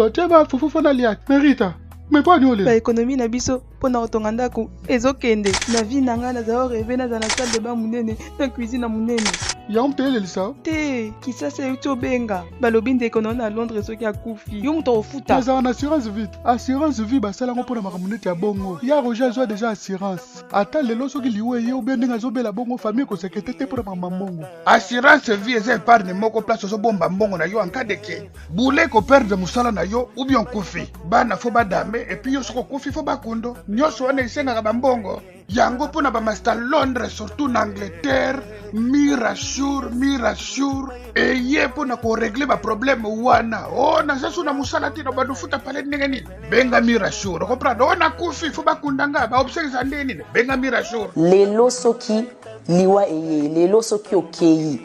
Otie ba fufu fo nalia. Merita, mais mpo ani olela? Ba economie na biso mpo na kotonga ndako ezokende. Na vie na ngai nazala reve nazala na salle de bain monene na cuisine ya monene. Yango moto elelisa yo? Te, Kisasa euti obenga. Balobi ndeko na yo na Londres soki akufi, yo moto okofuta. Nazalaka na assurance vie. Assurance vie basala yango mpo na makambo neti ya bongo. Ya Roger azwa dejà assurance. Ata lelo soki liwa eye ou bien ndenge azobela bongo famille eko s'inquiéter te mpo na makambo ya mbongo. Assurance vie eza epargne moko place ozobomba mbongo na yo en cas de que boule ko perdre musala na yo ou bien okufi bana fo badame et puis yo soki okufi fo bakundo nyonso wana esengaka bambongo yango mpo na bamasta londres surtout na angleterre mirasure mirasure eye mpo na koregle baproblème wana o oh, naza so na mosala te na badofuta pale ndenge nini benga mirasure okomprendre o oh, nakufi fo bakunda nga baobsèques ndenge nini benga mirasure lelo soki liwa eye lelo soki okeyi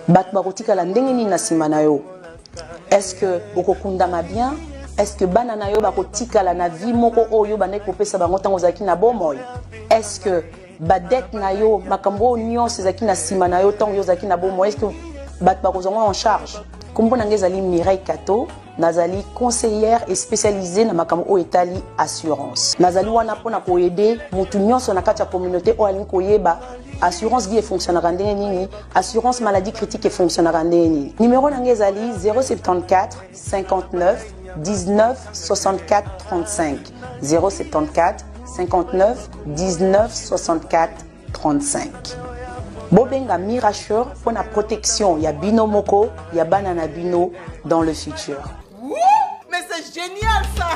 bato bakotikala ndenge nini na nsima na yo est ce que okokundama bien est ce que bana na yo bakotikala na vie moko oyo bandaki kopesa bango ntango ozalaki na bomoi est ce que badete na yo makambo oyo nyonso ezalaki na nsima na yo ntango yo ozalaki na bomoi est ce que bato bakozwa ngo en charge nkombo na ngai ezali mireille kato Nazali conseillère et spécialisée na makambo oyo etali assurance. Nazali wana mpo na koaider mutu nyonso na kati ya communauté oyo alingi koyeba assurance vie efonctionnaka ndenge nini, assurance maladie critique efonctionnaka ndenge nini. Numero na ngai ezali 074 59 19 64 35 074 59 19 64 35. Bobenga Mirasure mpo na protection ya bino moko ya bana na bino dans le futur. Ouh, mais c'est génial ça!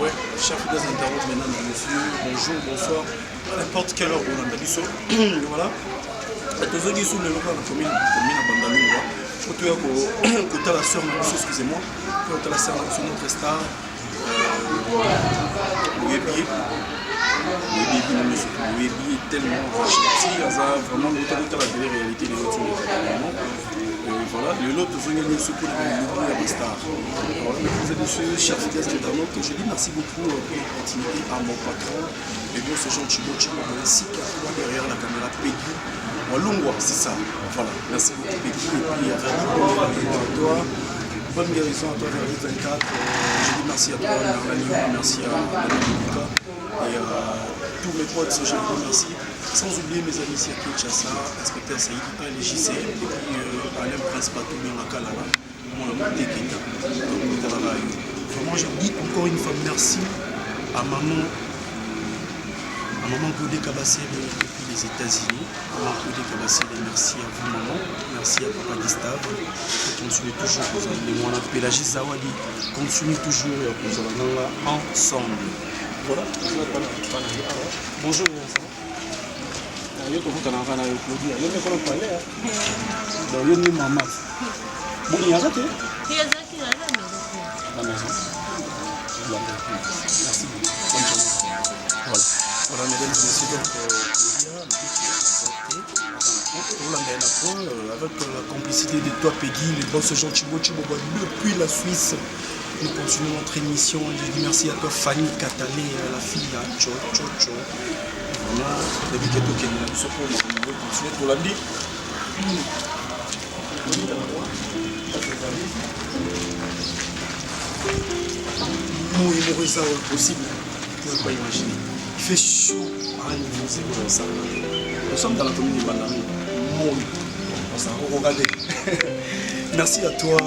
Ouais, chers fidèles internautes, mesdames et messieurs, bonjour, bonsoir, à n'importe quelle heure, on a biso. Voilà. tozongi su lelo kaka na commune na bandalungwa po toya kotala sœur na biso excusez-moi toya kotala sœur na biso notre star boyebi ye boyebi ye bino nyonso boyebi ye tellement gentil aza vraiment lokuta kotala tele réalité lelo toleka vraiment voilà lelo tozongeli nyonso mpona balobi ya bastar voilà mesdames et messieurs chers fidèles internautes je dis merci beaucoup pour l'opportunité à mon patron et bon ce Jean Chibo Chibo ainsi qu'à toi derrière la caméra Peggy Walungwa c'est ça voilà merci beaucoup Peggy et puis à Verdi bonne à toi bonne guérison à toi Verdi 24 euh, je dis merci à toi Merlani merci à Daniel et à tous mes potes je vous remercie sans oublier mes amis ici à Kinshasa inspecteur Saïd Ali JC et puis euh, Alain Prince Batoumi Makalala Vraiment, je dis encore une fois merci à maman, à maman Godé Kabassele depuis les États-Unis. Maman Godé Kabassele, merci à vous maman, merci à papa Gustave. Continuez toujours aux amis. Moi, Pélagie Zawadi, continuez toujours aux ensemble. Voilà. Bonjour. Yo tokutanaka na yo Claudia, yo nde kolo palais. Donc yo nde mama. Boni aza te? La maison. Merci beaucoup. Bonne journée. Voilà. Voilà, mesdames et messieurs, donc Claudia, avec la complicité de toi Peggy, le boss Jean Chibo Chibo depuis la Suisse. Nous continuons notre émission. Je dis merci à toi Fanny Katalé, la fille à Tcho Tcho Tcho. Vraiment, depuis que tu es biso mpo makambo continue tolandi. Moi moko eza impossible. Vous pouvez pas imaginer. Il fait chaud à un niveau zéro dans ça. Nous sommes dans la commune de Bandari. Moi, on s'en regarde. Merci à toi.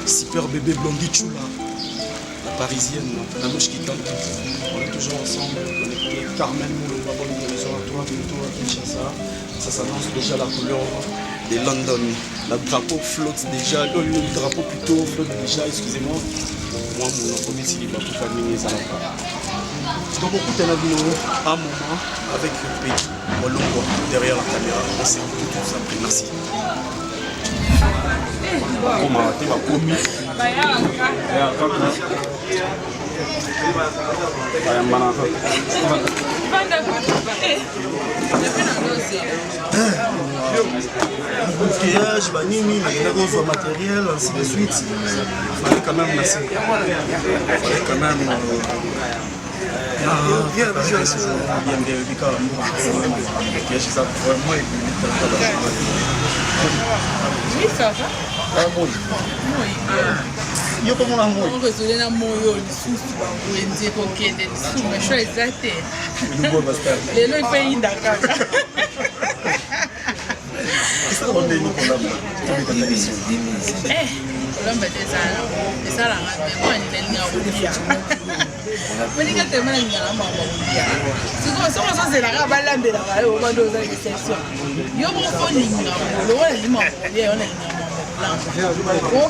Super bébé Blondie Chula, la parisienne, la mouche qui tente. On est toujours ensemble, connectés. Carmen Moulomba, bonne guérison à toi, bientôt à Kinshasa. Ça s'annonce déjà la couleur de London. La drapeau flotte déjà, le drapeau plutôt flotte déjà, excusez-moi. Moi, mon premier Donc, on a vu un moment avec le pays, Olongo, derrière la caméra. On s'est tout tout après. Merci. bakoma te bakomi bayambana embouteillage banini nakenda kozwa matériel ainsi de suite fallait quand même nasi fallait quand même euh... Oui, ça va. Yo mpe mona moi. Ozoli na moi oyo lisusu bawenze kokende lisusu mesho eza te lelo epe yinda kaka. Kolamba te esalanga te mpo nalinga kolia moninga telema nalingaka makambo ya kolia. Sikoyo soki ozozelaka balambelaka yo, obanda oza deception. Yo moko olinga lokola nalingi makambo kolia, yo nalinga makambo kolamba po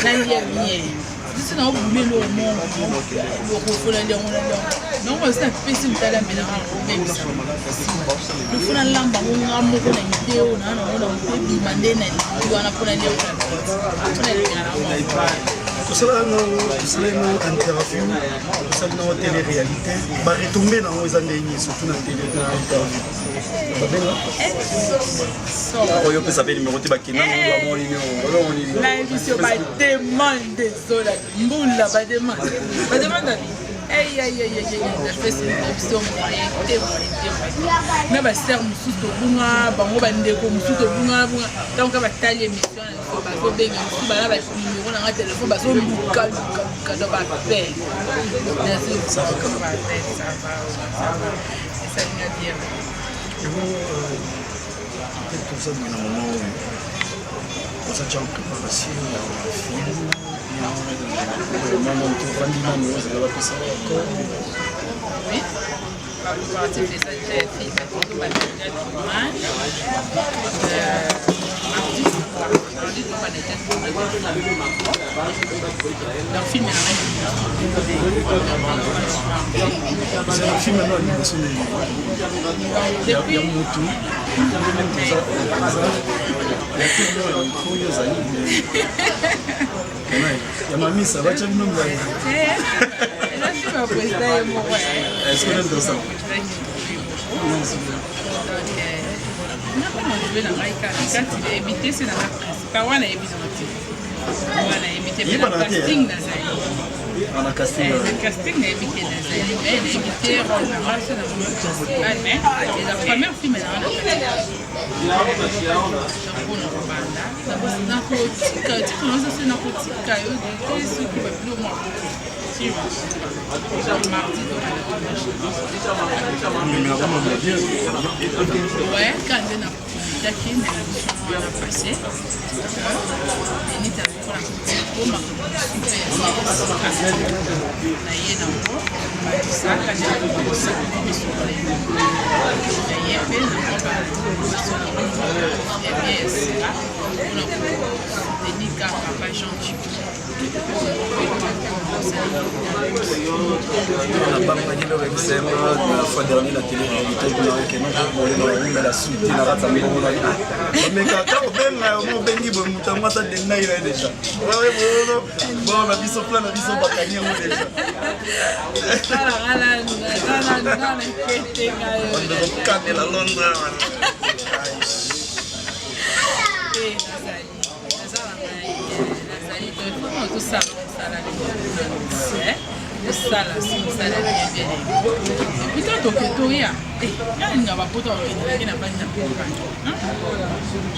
nalia bien. Sisi na obule eloko moko lokofola liango na liango nango esi napesi moto alambelaka, kobebisa lofo nalamba ngo nga moko na ide oyo naa nango na moto ebima nde na lingi wana mpo nalia ngo na mpo nalinga na. Tosala nango interview, tosali nango télé réalité, baretombées nango eza ndenge, surtout na télé na interview babenga. Oyo opesa mpe numéro te, bakenda. Nayebi so bademande ezola mbula, bademande, bademande na Facebook na biso, moyen te, moyen te, moyen na basere mosusu tobunga bango, bandeko mosusu tobunga bunga. Ntango ka batali émission na biso, bazobenga mosusu, bana banumero nanga telefone, bazoluka luka luka do bapel. Ça va, ça va, esalinga bien. Peut-être toza boye na moment oyo oza déjà en préparation ya film. Vraiment tovandi nano, ozala bapesa accord. Oui, préparatif eza déjà ya film, tozobanda déjà tournage mardi. Mardi tobanda déjà tournage, donc film na ngai. Ezala film nano ya liboso ya motu ya temo ya micro oyo ozali ya mamisa batya bino mibale. Eza film ya président ye moko. Est-ce que nani tosala? Nga mpe na joué na ngai kaka kati, nayebi te se nanga principal wana, nayebi nango te wana, nayebi te mais na casting nazali. Na casting. Na casting nayebi ke nazali, mais nayebi te rôle na nga so na principal, mais eza première film na nga na mpona kobanda. Nakotika tika nazo se nakotika yo te soki babilo mwa mardi tobanda tournage. Ouais, quand nde nakomitaki na émission wana passé, enita mpona kokoma makambo mosusu ya na ye nango bakisaka nde nakomisolola na ye mpe nango ya bien ya sika mpona kosoutenir kaka papa Jean Chico. Nabangaki nde oyebisa yango la fois dernier na télé réalité na suite na kati ya mbongo bameka ata obenga yo mo obengi boye, moto yango ata dengai na ye déjà bon na biso plan na biso bakangi yango déjà. Kanela Londres. Tosala mosala, tosala si mosala bien bien, et puis tant toke toya nalinga bapoto bakendaki na bandi na mpoka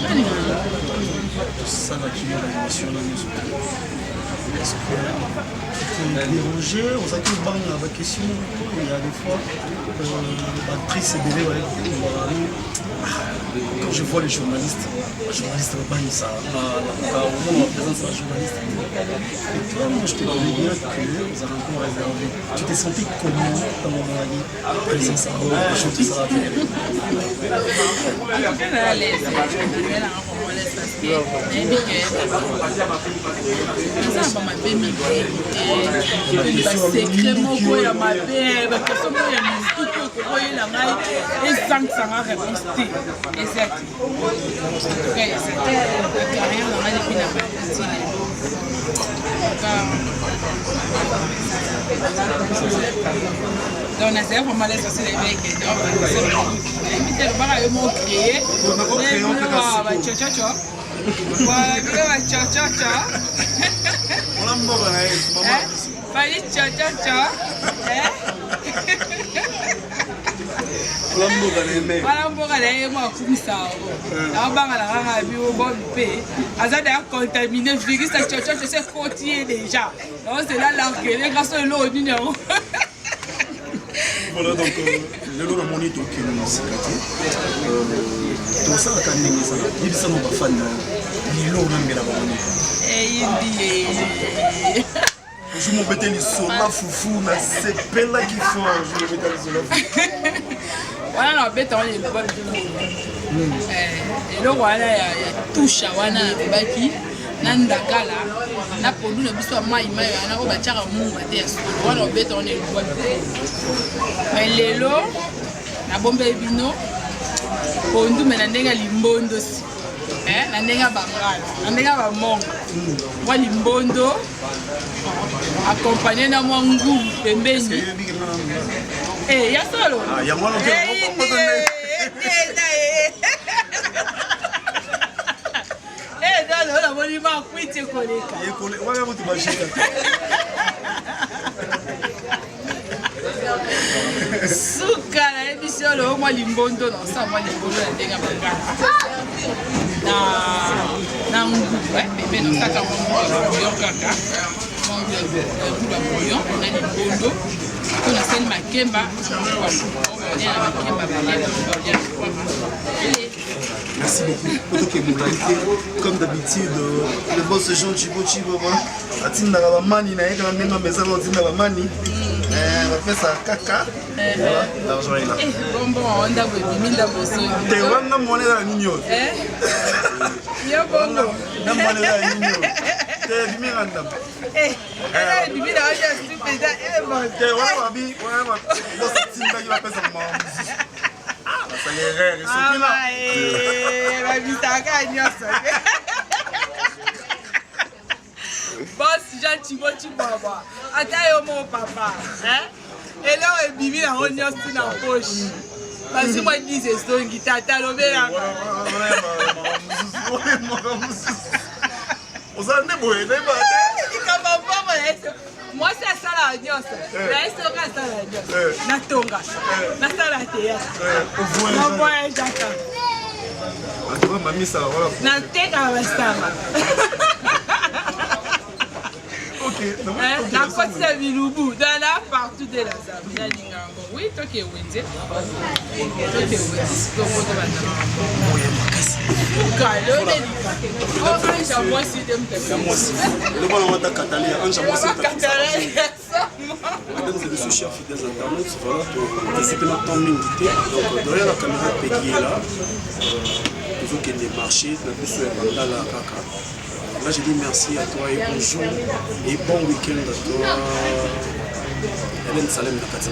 nalinga. Tosalaki yo na émission na nyonso, est-ce que tu dérangé, ozalaki obanga baquestion? Il y a des fois baactrice ebele bayebana, quand je vois les journalistes, journaliste babangisa omona la présence ya journaliste. Et toi, moi je te connais bien que vous avez encore réservé. Tu t'es senti comment dans moment présence à aujourd'hui sera télé? En tout cas, na à l'aise, nazalaka vraiment à l'aise parce que nayebi ke naza na bamabe mingi te, basecret moko ya mabe, baquestion moko ya mituku ekokoyela ngai ezangisanga réponse te, eza te. En tout cas eza te. Na carrière na ngai depuis na bandi lelo, en tout cas donc nazali vraiment l'aise parce que nayebi ke nayebi te, lobaka yo moko créé bachochocho, voilà, bino bachochocho. Mboka na ye. Fali chochocho. Wana mboka na ye mo akumisa yango. Abanga na kaka bi bob mpe aza deja contamine virus ya chochocho se ekoti ye deja. Naozela largele nga so eloko nini yango. Voilà donc euh, lelo namoni tokende mosika te euh, tosalaka ndenge ezala yebisa no bafani na yo lelo onambela bango nini eyindi jour mobete lisolo fufu nasepelaki fort jour mobete lisolo fufu wana na babeta wana eloba biloko eh, eloko wana ya tusha wana nalobaki na ndakala na pondu na biso ya mai mai wana oyo batiaka mungwa te ya solo wana obeta wana eloba biloko mai lelo nabombeli bino pondu me na ndenge ya limbondo si eh, na ndenge ya bangala na ndenge ya bamongo mwa limbondo accompagne na mwa ngulu pembeni eh, ya solo ah, eh, namoni makwiti ekoleka suka nayebisi yo loo mwa limbondo na osala mwa limbondo na ndenge ya bangala na ngubu eh, bebe nosaka mwa ngubu ya bouillon kaka mwa ngubu ya bouillon na limbondo to nasali makemba na makemba balia balia Merci beaucoup. Otoke molalité, comme d'habitude, euh, le boss Jean Chibo Chibo, atindaka bamani na ye kaka ndenge amesana otinda bamani eh, bapesa kaka eh. voilà l'argent est là eh, bonbon ndako ebimi ndako esongi te wana mwana ezala nini oyo yo bongo na mwana ezala nini oyo te ebimi nga ndako ebimi na oyo supe eza te wana babi wana boss atindaki bapesa mama mosusu babisaka nyonso bos jean chibo chibaba ata yo mo papa eloko ebimi yango nyonso na poche bazwi mwa 10 ezongi tata lobelaka oza nde boye likambo mbongo na ye mwasi asalaka nyonso eh. na ye soki asalaka nyonso eh. natonga eh. nasala théâtre na voyageaka natekaka basanga nakotisa bilubu dans la partout de la zambi nalinga yango wi toke wenze toke wenze sikoyo tobanda Mesdames et messieurs, chers fidèles internautes, voilà, tozi mpe temps mingi te. Donc, derrière la caméra, Peggy est là. tozokende marché na biso ya bandala kaka. Là, je dis merci à toi et bonjour et bon week-end à toi. Hélène Salem na kati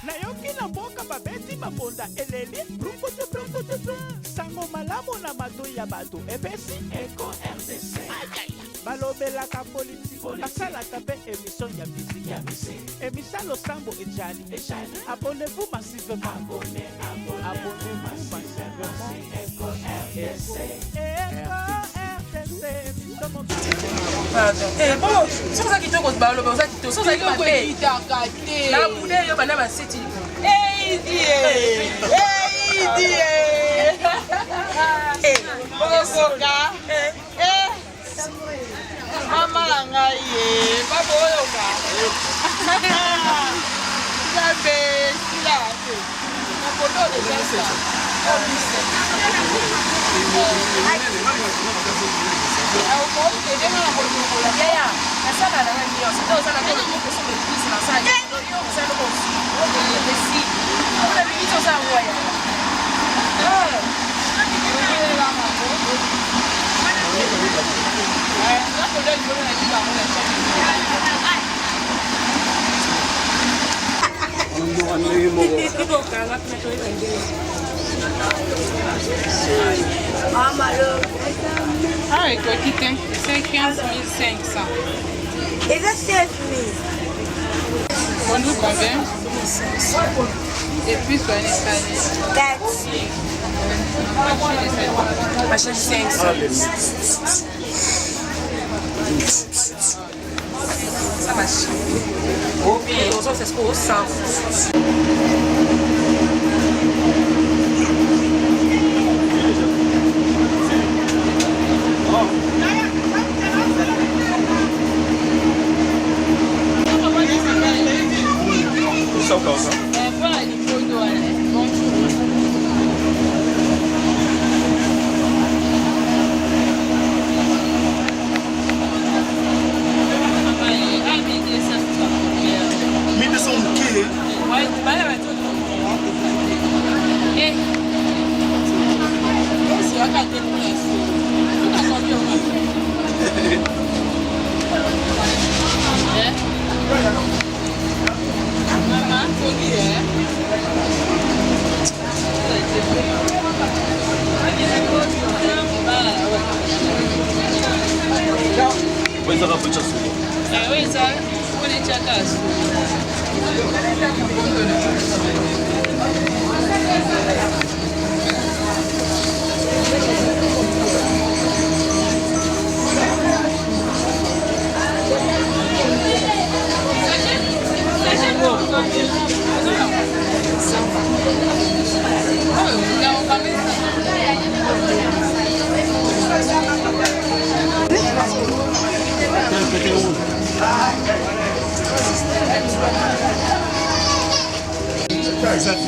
Nayoki na mboka babeti mabonda eleli brunkutu brunkutu brum sango malamu na matoi ya bato epesi Echo RDC balobelaka politiki basalaka mpe emission ya musique ya musique emission losambo ejali ejali abonnez-vous massivement abonnez abonnez-vous massivement Echo RDC Echo RDC émission Eh, bon, soki oza kitoko baloba oza kitoko soki ozali mabe ekitaka te na bude yo banda baseti eidi eidi okoka mama na ngai ye baba oyoka nzambe sila te nakoto deja sa Yaya, nasala nanga nyonso te oza na koso mepise nasala yo osala eloko esi mpona miniti oza yango ya Ah, ekoki te c'est 15 500 eza 7 000 Pondu combien Et puis soignez 4 Machin 500. Ça marche. Ozongisa sikoyo 100. Eza te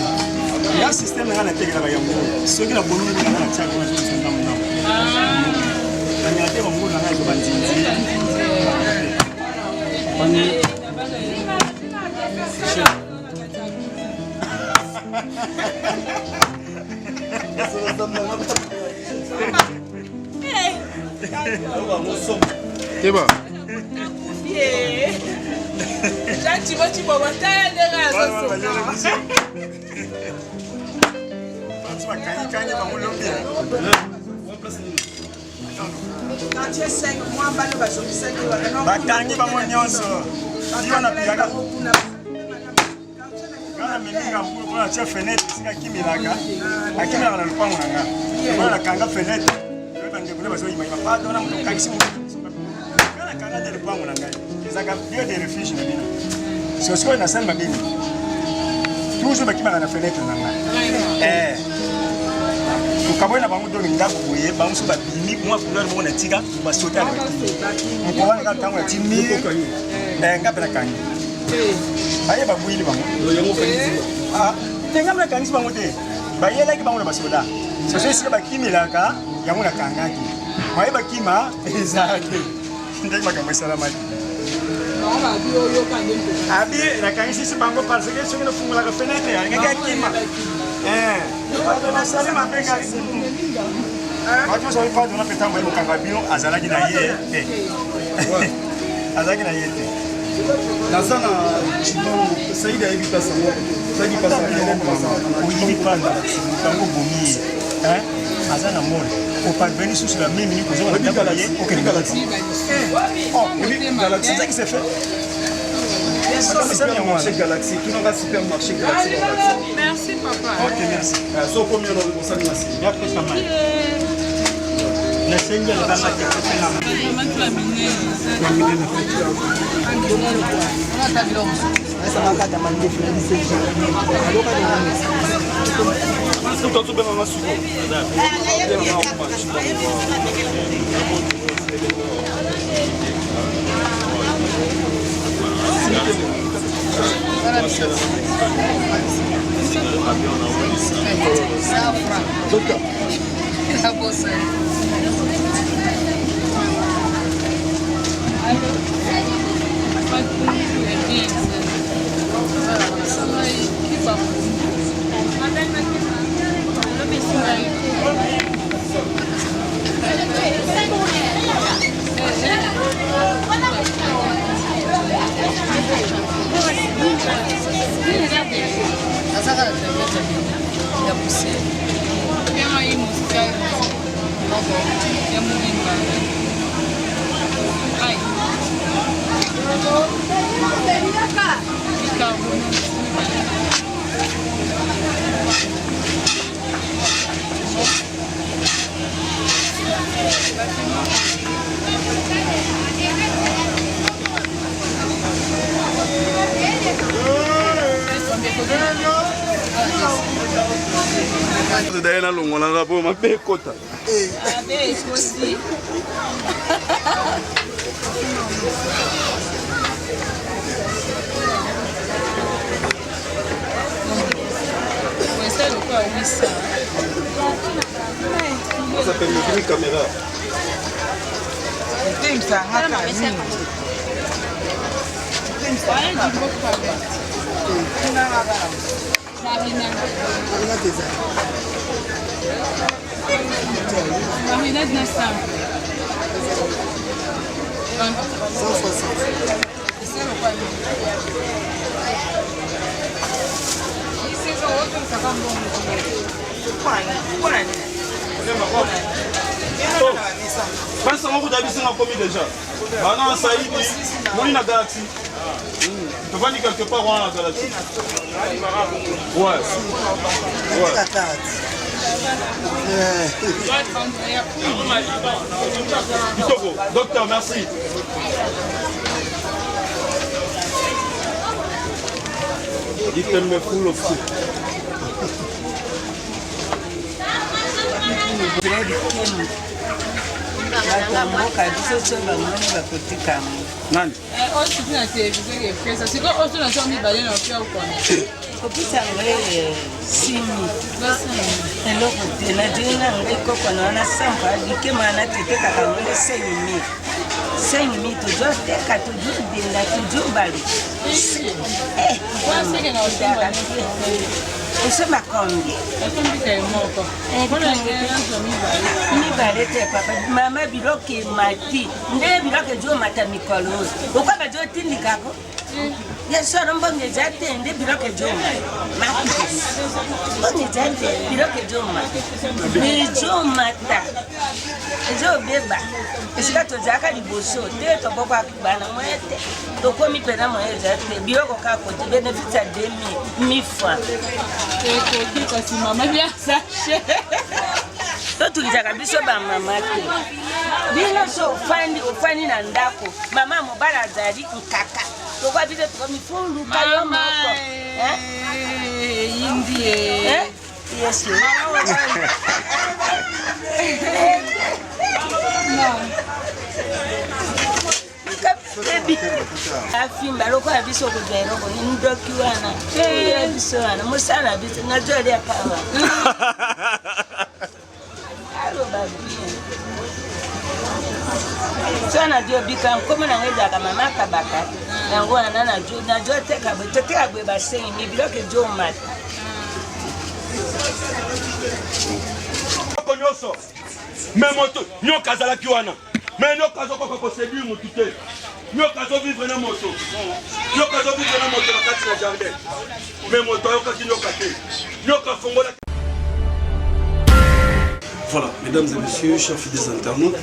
ya systeme nanga natekelaka yango soki na bomi nanga natiaka nazongisa ndambo ndambo nangela te bango nanga ezo banzinzi. Teba. Bakangi bango nyonso wana piyaka nga meminga mpona atia fenêtre esika akimelaka, akimelaka na lopango na nga mpona nakanga fenêtre. Bandeko nde bazoyimayima pardon na moto okangisi moto nga nakanga nde lopango na ngai ezalaka lieu de refuge na bino. So sikoyo nasali mabini toujours bakimaka na fenêtre na ngai. Tokaboyi na bango dongi ndako boye, bango so babimi mwa couloir moko natika basote ala bakimi moko wana kaka ntango nati mire nga mpe nakangi baye babwili bango te. Nga mpe nakangisi bango te, bayelaki bango na basoda soso esika bakimelaka yango nakangaki baye bakima eza te ndenge makambo esalamaki. Abi nakangisi bango parce que soki nafungolaka fenêtre alingaki akima. Nasali mabe ngai bato nyonso pardon mpe ntango baye kokanga bino azalaki na ye te, azalaki na ye te. Naza na Chibango, Saidi ayebi place yango, Saidi place. Oyibi panda bango bomi ye aza na mole oparveni susu la même minute kozonga na ndako na ye okende. C'est ça qui s'est fait. Supermarché Galaxy, tunaka supermarché Galaxy. Merci papa. Ok, merci. So komi ono osali na si. Ya pesa mai. Nasengi alibanga te kosenga. Tozobenganga siko. Docteur. Kutu daye nalongola nga po mabe ekota. Mabe ekoti. Eza lokola 800. Ça permet une caméra. Marinade na simple. 160. Prince yango kuta biso nakomi déjà bana saidi moni na galaxie tovandi quelque part wana na galaxie ouais ouais kitoko docteur merci Itembe full of soup. Bato mboka biso so bamoni bakotika yango. Nani? Eh, oyo soki na televizio epesa sikoyo oyo so nazo mibale na opia okona kopesa ngai simi eloko te nadingi na ngai koko na wana sampa likema wana tetekaka yango nde 5000 5000 tozoteka tozodenda tozobali osomba combien mibale te papa mama biloko emati nde biloko ezomata mikolo oyo okwa bazotindikako ya solo mbongo eza te nde biloko ezomata mbongo eza te biloko ezomata ezomata ezobeba esika tozalaka liboso te tobokwaki bana moye te tokomi mpena moye eza te biloko kaka kote benefisi ya 2000 mille francs ekoki kasi mama bia sachet totulisaka biso bamama te bino so ofandi ofandi na ndako mama mobali azali nkaka lokwa biso tokomi foluka yo moko yindi yesu afimba lokola biso kozwa eloko ndoki wana ya biso wana mosala na biso nazolia kawa aloba bien so nazwi obika nkoma nango ezalaka mama kabaka yango wana nazoteka boye toteka boye basengi mi biloko ezomata nyonso me moto nyoka azalaki wana me nyoka azokoka koseduire motu te nyoka azovivre na moto nyoka azovivre na moto na kati na jardin me moto ayokaki nyoka te nyoka afongolaki Voilà, mesdames et messieurs, chers fidèles internautes,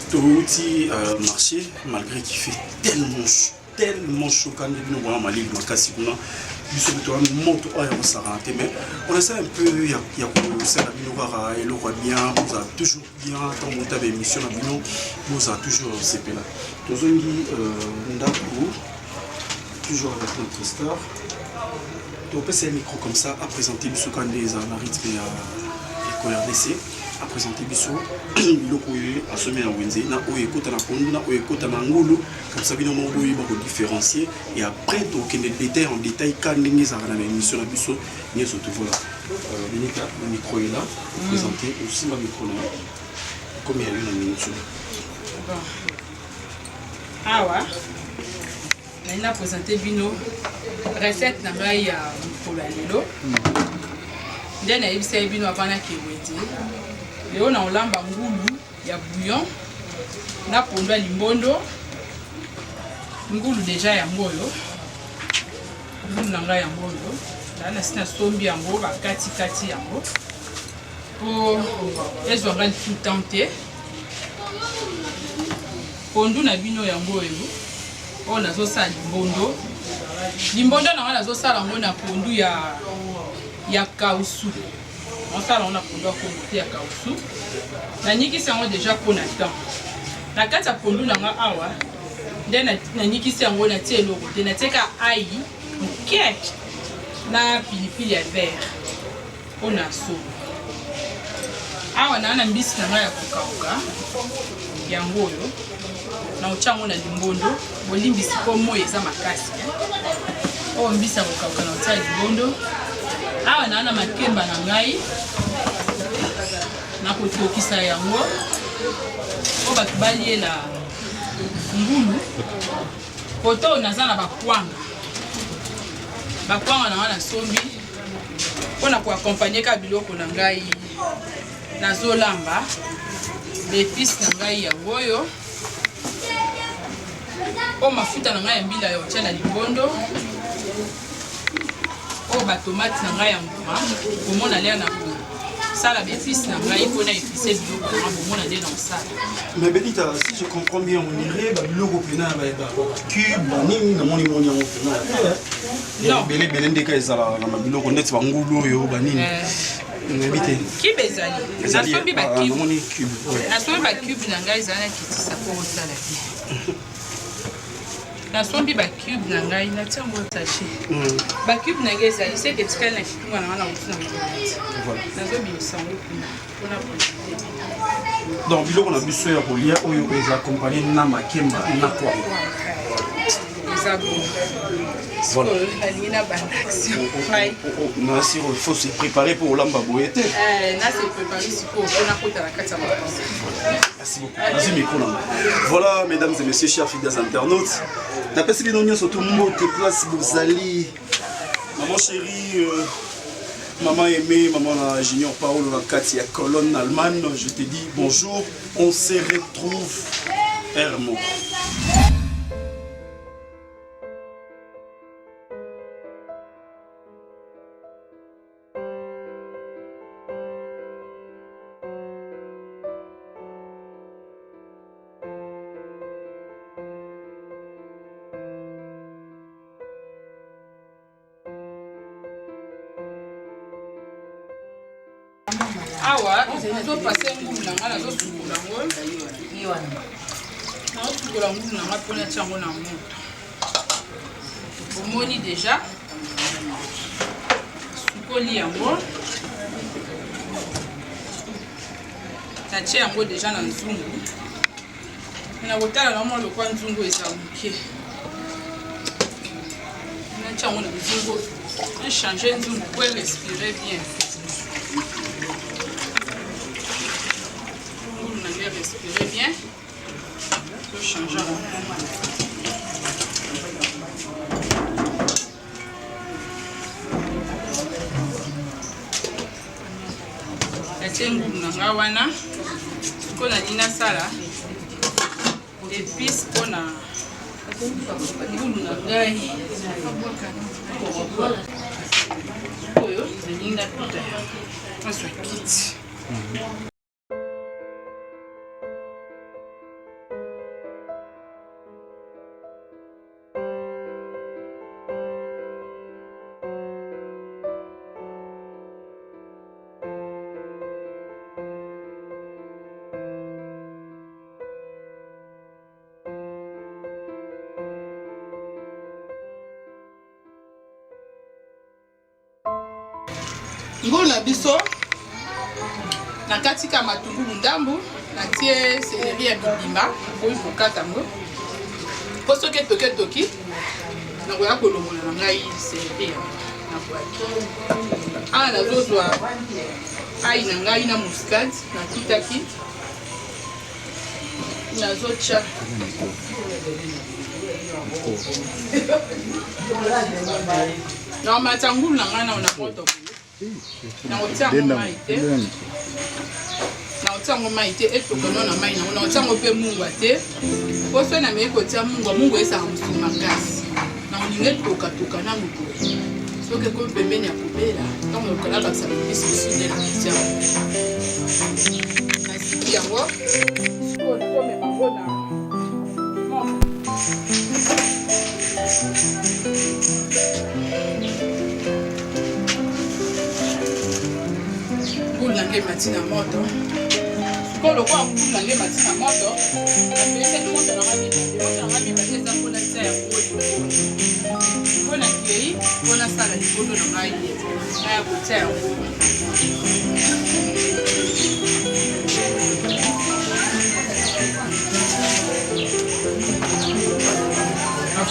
Touti euh, marché, malgré qu'il fait tellement chaud, tellement chaud quand bino bona malili makasi kuna biso kutu wana moto oyo ya kosakana te mais on essaie un peu ya kosala bino kaka eloko ya bien bozala toujours bien ntango bota ba émission na bino bozala toujours sepela tozongi euh, ndako toujours avec notre star topesa ye micro comme ça a présenter biso ka nde eza na rythme ya ecole rdc a présenter biso biloko oyo asomi na wenze na oyo ekota na pondu na oyo ekota na ngulu comme ça bino moko boyeba kodifferencier et après tokende détail en détail ka ndenge ezalaka na baémission na biso nyonso to voilà euh, benita le micro est là mm. présenter osimba micro na yo comme ya yo na minute awa nalingi na présente bino recette na ngai ya mokolo ya lelo nde nayebisaki bino avant nakende lelo na olamba ngulu ya bouillon na pondu ya limbondo ngulu deja yango oyo ngulu na ngai yango oyo naa nasi nasombi yango bakatikati yango mpo ezwa ngai lisusu temps te pondu na bino yango oyo oyo nazosala limbondo limbondo na ngai nazosala yango na pondu ya ya kausu Nasala yango na pondu ya kongo te ya kausu. Nanyikisi yango deja mpo na temps. Na kati ya pondu na nga awa nde nanyikisi yango natie eloko te, natie ka ayi moke na pilipili ya vert mpo na solo. Awa naa na mbisi na ngai ya kokauka yango oyo na otya yango na limbondo. Bolimbisi mpo moi eza makasi. Oyo mbisi ya kokauka na otya limbondo. Awa naa na makemba na ngai nakotokisa yango mpo bato baliela ngulu. Koto oyo naza na bakwanga, bakwanga na ngai nasombi mpo na koakompagne kaka biloko na ngai nazolamba. Baepice na ngai yango oyo, oyo mafuta na ngai ya mbila ya otya na libondo, oyo batomate na ngai ya mbuma. Komona lere na kosala baepice na ngai mpona epice biloko na ngai, bomona nde na kosala. Mais Benita, si je comprends bien, on dirait ba biloko pena ba ba cube ba nini na moni moni yango pena. Non. Ebele ebele ndeka ezala na ba biloko neti ba ngulu oyo ba nini. Nayebi te. Cube ezali. Ezali, Nasombi ba ah, cube. namoni cube. ouais. Nasombi ba cube na ngai ezali na kitisa mpo osala bien. Nasombi ba cube na ngai natia yango sachet. Ba cube na ngai ezali seke etikali na kitunga na ngai na kotina moto. Voilà. Nazobimisa yango kuna mpona présenter bino. Donc biloko na biso ya kolia oyo eza accompagné na makemba na kwanga. Eza bon. Voilà. Sikoyo nalingi na banda action. Ngai. Na siro il faut se préparer pour olamba boye te. Na se préparer sikoyo mpo nakota na kati ya makambo. Merci beaucoup. Nazwi micro na ngai. Voilà, mesdames et messieurs, chers fidèles internautes. Napesi bino nyonso tout mbote place bozali. Maman chérie, maman aimée, maman na Junior Paolo na kati ya Cologne, Allemagne, je te dis bonjour. On se retrouve Hermo. Awa nazopase ngulu na ngai, nazosukola yango, nazosukola ngulu na ngai mpona tia yango na moto. Omoni deja sukoli yango, natie yango deja na nzungu. Na kotala na mwa lokwa nzungu eza moke, natia yango na nzungu, na change nzungu po respire bien. Ngulu na ngai respire bien, to change yango. Natie ngulu na ngai wana. Sikoyo nalingi nasala épice mpona ngulu na ngai oyo. Nalingi natuta yango, nazwa kiti. Ngulu na biso nakati ka matungulu ndambu, natie seleri ya bibimba, okoki kokata yango mpo soki etoki etoki nakoya kolongola na ngai seleri yango nabwaki. Awa nazozwa ai na ngai na muscade natutaki, nazotya naomata ngulu na ngai nao na moto boye, nakotia yango mai te, nakotia yango mai te, etoka nao na mai nango. Nakotia yango mpe mungwa te, po soki nameki kotia mungwa, mungwa esaka mosuni makasi. Nakolinga etokatoka nanu boye, soki ekomi pembeni ya kobela, ntango nakoka nabakisa bipisi mosusu nde nakotia yango. Nasiki yango sikoyo, nakomema yango na moto. Ngulu na ngai emati na moto. Sikoyo lokola ngulu na ngai emati na moto, napelisaki moto na ngai mibale. Moto na ngai mibale eza mpona tia yango likolo, mpo na kei mpo nasala likolo na ngai naya kotia yango.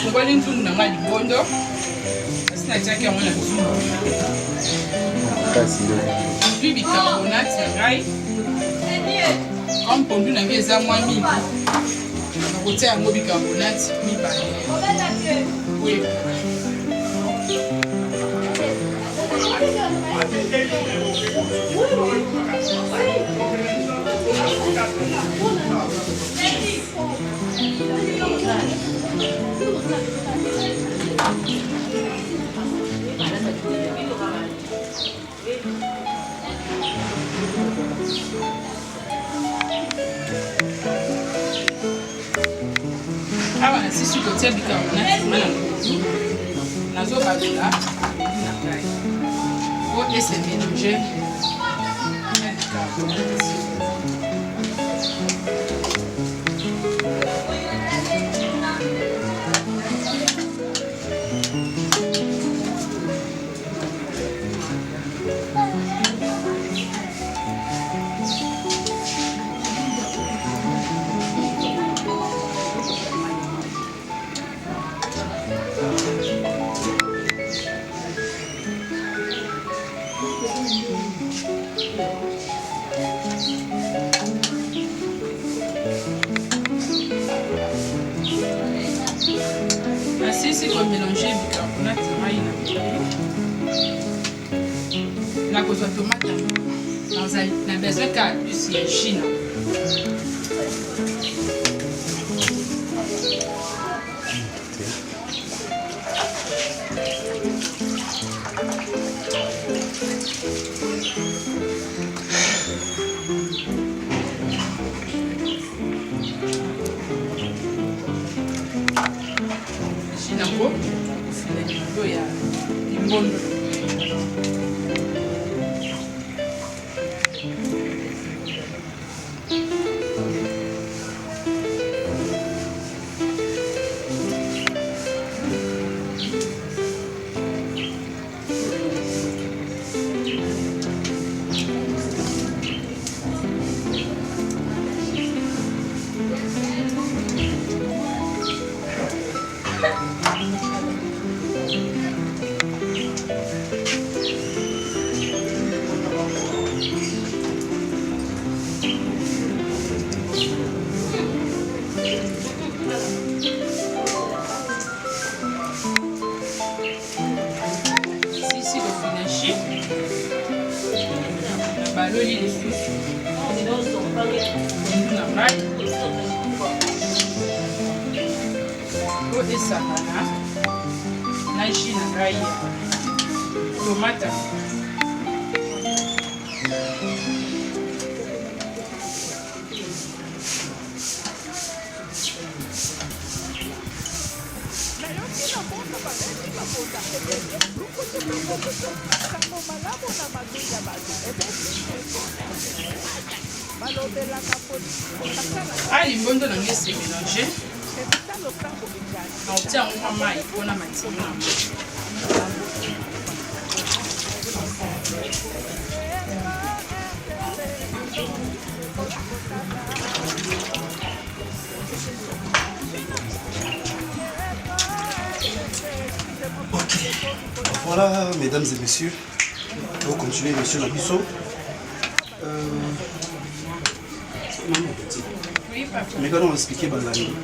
Nafungoli nzungu na ngai limbondo, asi natiaki yango na nzungu. Nazwi bicarbonate na ngai, comme pondu na ngai eza mwa mingi, nakotia yango bicarbonate mibale. Oui. Awa nasisi kotia bicarbonate na pondu, nazobalola pondu na ngai po ese mélange na bicarbonate. Nasisi komelange bicarbonate na mai na nakozwa tomate yango na besoin kaka plus ya jus na Jus nango kofina likolo ya limbondo. Sisi kofinashi nabaloli lisusu pondu na ngai po esangana na jus na ngai ya tomate. Ah, limbondo na ngai ese mélange nakotia yango mwa mai mpona matino na yango. Ok, voilà mesdames et messieurs, on va continuer monsieur Nabiso. Oui, papa. Mais quand on expliquer balandi,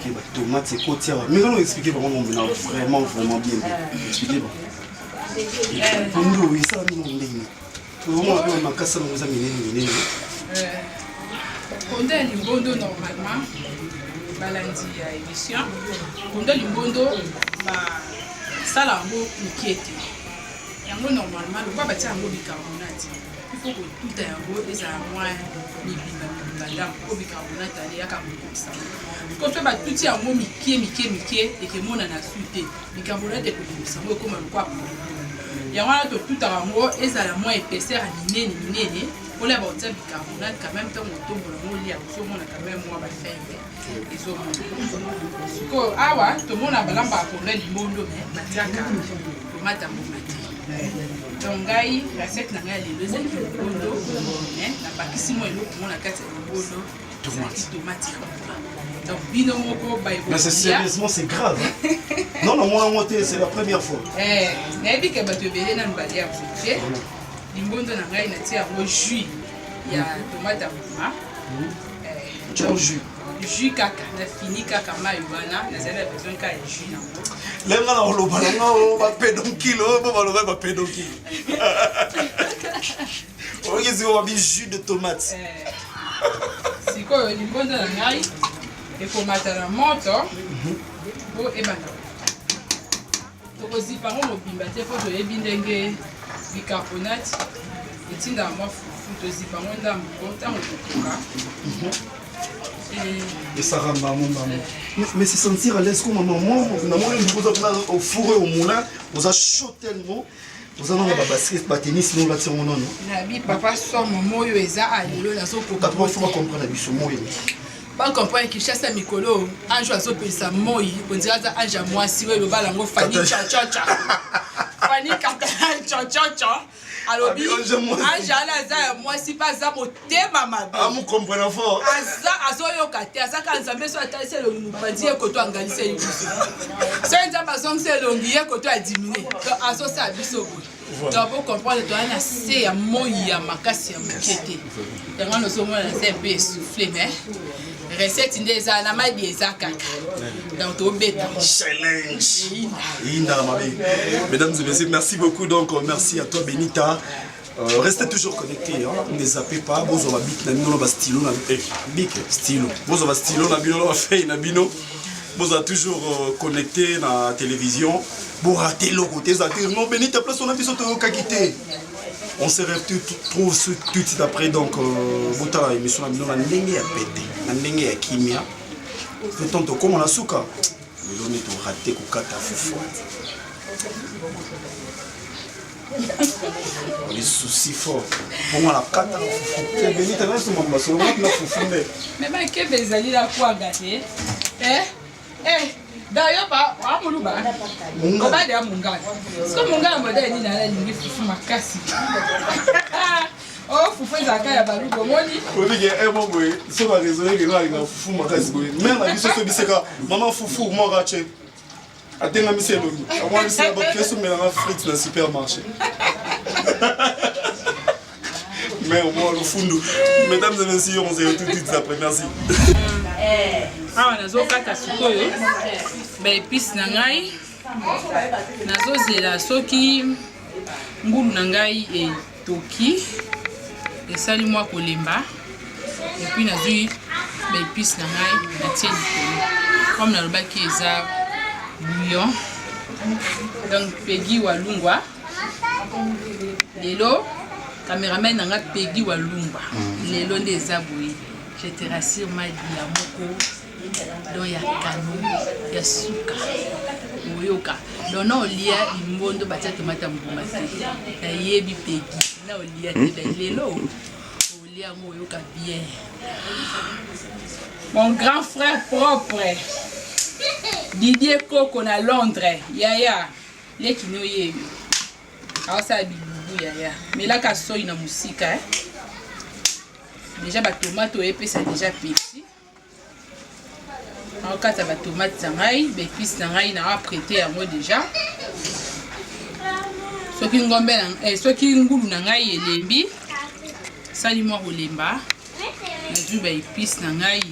que ba tomate ekoti awa. Mais quand on expliquer bango na vraiment vraiment bien bien. Expliquer bango. Pondu esala nini ndenge? Vraiment pe makasa nango eza minene minene. Pondu ya limbondo normalement balandi ya émission, pondu ya limbondo basala yango mike te. Yango normalement lokola batia yango bicarbonate, il faut kotuta yango ezala mwa mibimba mibimba ndambo mpo bicarbonate wana eyaka kokokisa yango. Ko soki batuti yango mike mike mike ekemonana su te, bicarbonate ekobimisa yango ekoma lokola poudre. Yango wana totutaka yango ezala mwa épaisseur ya minene minene mpona bakotia bicarbonate quand même ntango otombola yango olia ozomona quand même mwa bafaible ezomona. Sikoyo awa tomona balambaka pondu ya limbondo me batiaka tomate ya mbuma te. Donc ngai recette na ngai ya lelo ezalaki limbondo me nabakisi mwa eloko moko na kati ya limbondo, ezalaki tomate ya mbuma. Donc bino moko baye Mais c'est sérieusement c'est grave. Hein? non non moi moi c'est la première fois. Eh, nayebi ke bato ebele nanu balia te. Limbondo na ngai natie yango jus ya tomate ya mbuma. Tiens jus. Jus kaka na fini kaka mai wana nazali na besoin kaka ya jus nango. Lenga na oloba na nga o ba pédoncule o bo baloba ba pédoncule. Oyoki sikoyo babi jus de tomate. Eh. Sikoyo limbondo na ngai ekomata na moto mpo ebanda tokozipa yango mobimba te mpo toyebi ndenge bicarbonate etindaka mwa fufu tozipa yango ndambo mpo ntango tokoka esaka mbamo mbamo mais se sentir à l'aise comme maman moi namoni oza kuna au four et au moulin oza chaud tellement oza nano babasket batenisi no olati yango nano nabi papa somo moyo eza alelo nazokoka bato bafo bacomprendre biso moyo bacomprendre kinshasa mikolo ange azopelisa moi ondira aza ange ya mwasi oyo elobala yango fani chachacha fani katana chachacha alobi ange ala aza ya mwasi mpe aza motema mabe aza azoyoka te aza kaka nzambe so atalisi elongi mopanzi ye koto angalisi ye biso soki nzambe azongisi elongi ye koto adimine donc azosala biso boye donc bocomprendre toza na se ya moi ya makasi ya moke te yango wana ozomona na se mpe essouffle mais recette nde eza na madi eza kaka donc tobeta challenge eyinda mabe mesdames et messieurs merci beaucoup donc merci à toi Benita Euh, restez toujours connectés, hein. ne zappez pas. Bozo ba bic na bino ba stylo na eh, bic stylo. Bozo ba stylo na bino ba feuille na bino. Bozo toujours euh, connecté na télévision. Bo rater le côté ça dire non Benita place on a biso to kakité. On se retrouve tout de suite après donc euh, botala émission na bino na ndenge ya pete, na ndenge ya kimia. Le temps tokoma na suka. Lelo nde to rater kokata fufu. Les soucis fort. Bongo na kata na fufu. Te Benita na soma masolo na fufu nde. Mais ba kebe ezali la kwaga te. Eh? Eh, dayo ba amuluba. Obade ya mungala. Siko mungala modèle nini alingi fufu makasi. Oh, fufu ezalaka ya baluba omoni obike e mo boye so baresone keno alinga fufu makasi boye mare na biso sobiseka mama fufu moko ace atengamisi elongi amwanisi na bato esomelanga frite na supermarché mais au moins lofundu mesdames et messieurs on se retrouve tout de suite après merci awa nazokata sikoyo baepice na ngai nazozela soki ngulu na ngai etoki esali mwa kolemba epuis nazwi baepice na ngai natie likolo comme nalobaki eza bouillon donc pegi walungwa lelo cameraman na nga pegi walungwa lelo nde eza boye je te rassure madia moko donc ya kano ya suka oyoka donc na olia limbondo batia tomate ya mbuma te nayebi pegi na olia te me lelo olia yango oyoka bien mon grand frère propre didier koko na londres yaya leki no yeyo aosala bilubu yaya melaka soi na mosika eh? deja batomate oyo epesa deja peti nakokata batomate na ngai baepice na ngai na aprete yango deja soki ngombe na, eh, soki ngulu na ngai elembi sali mwa kolemba nazwi baepice na ngai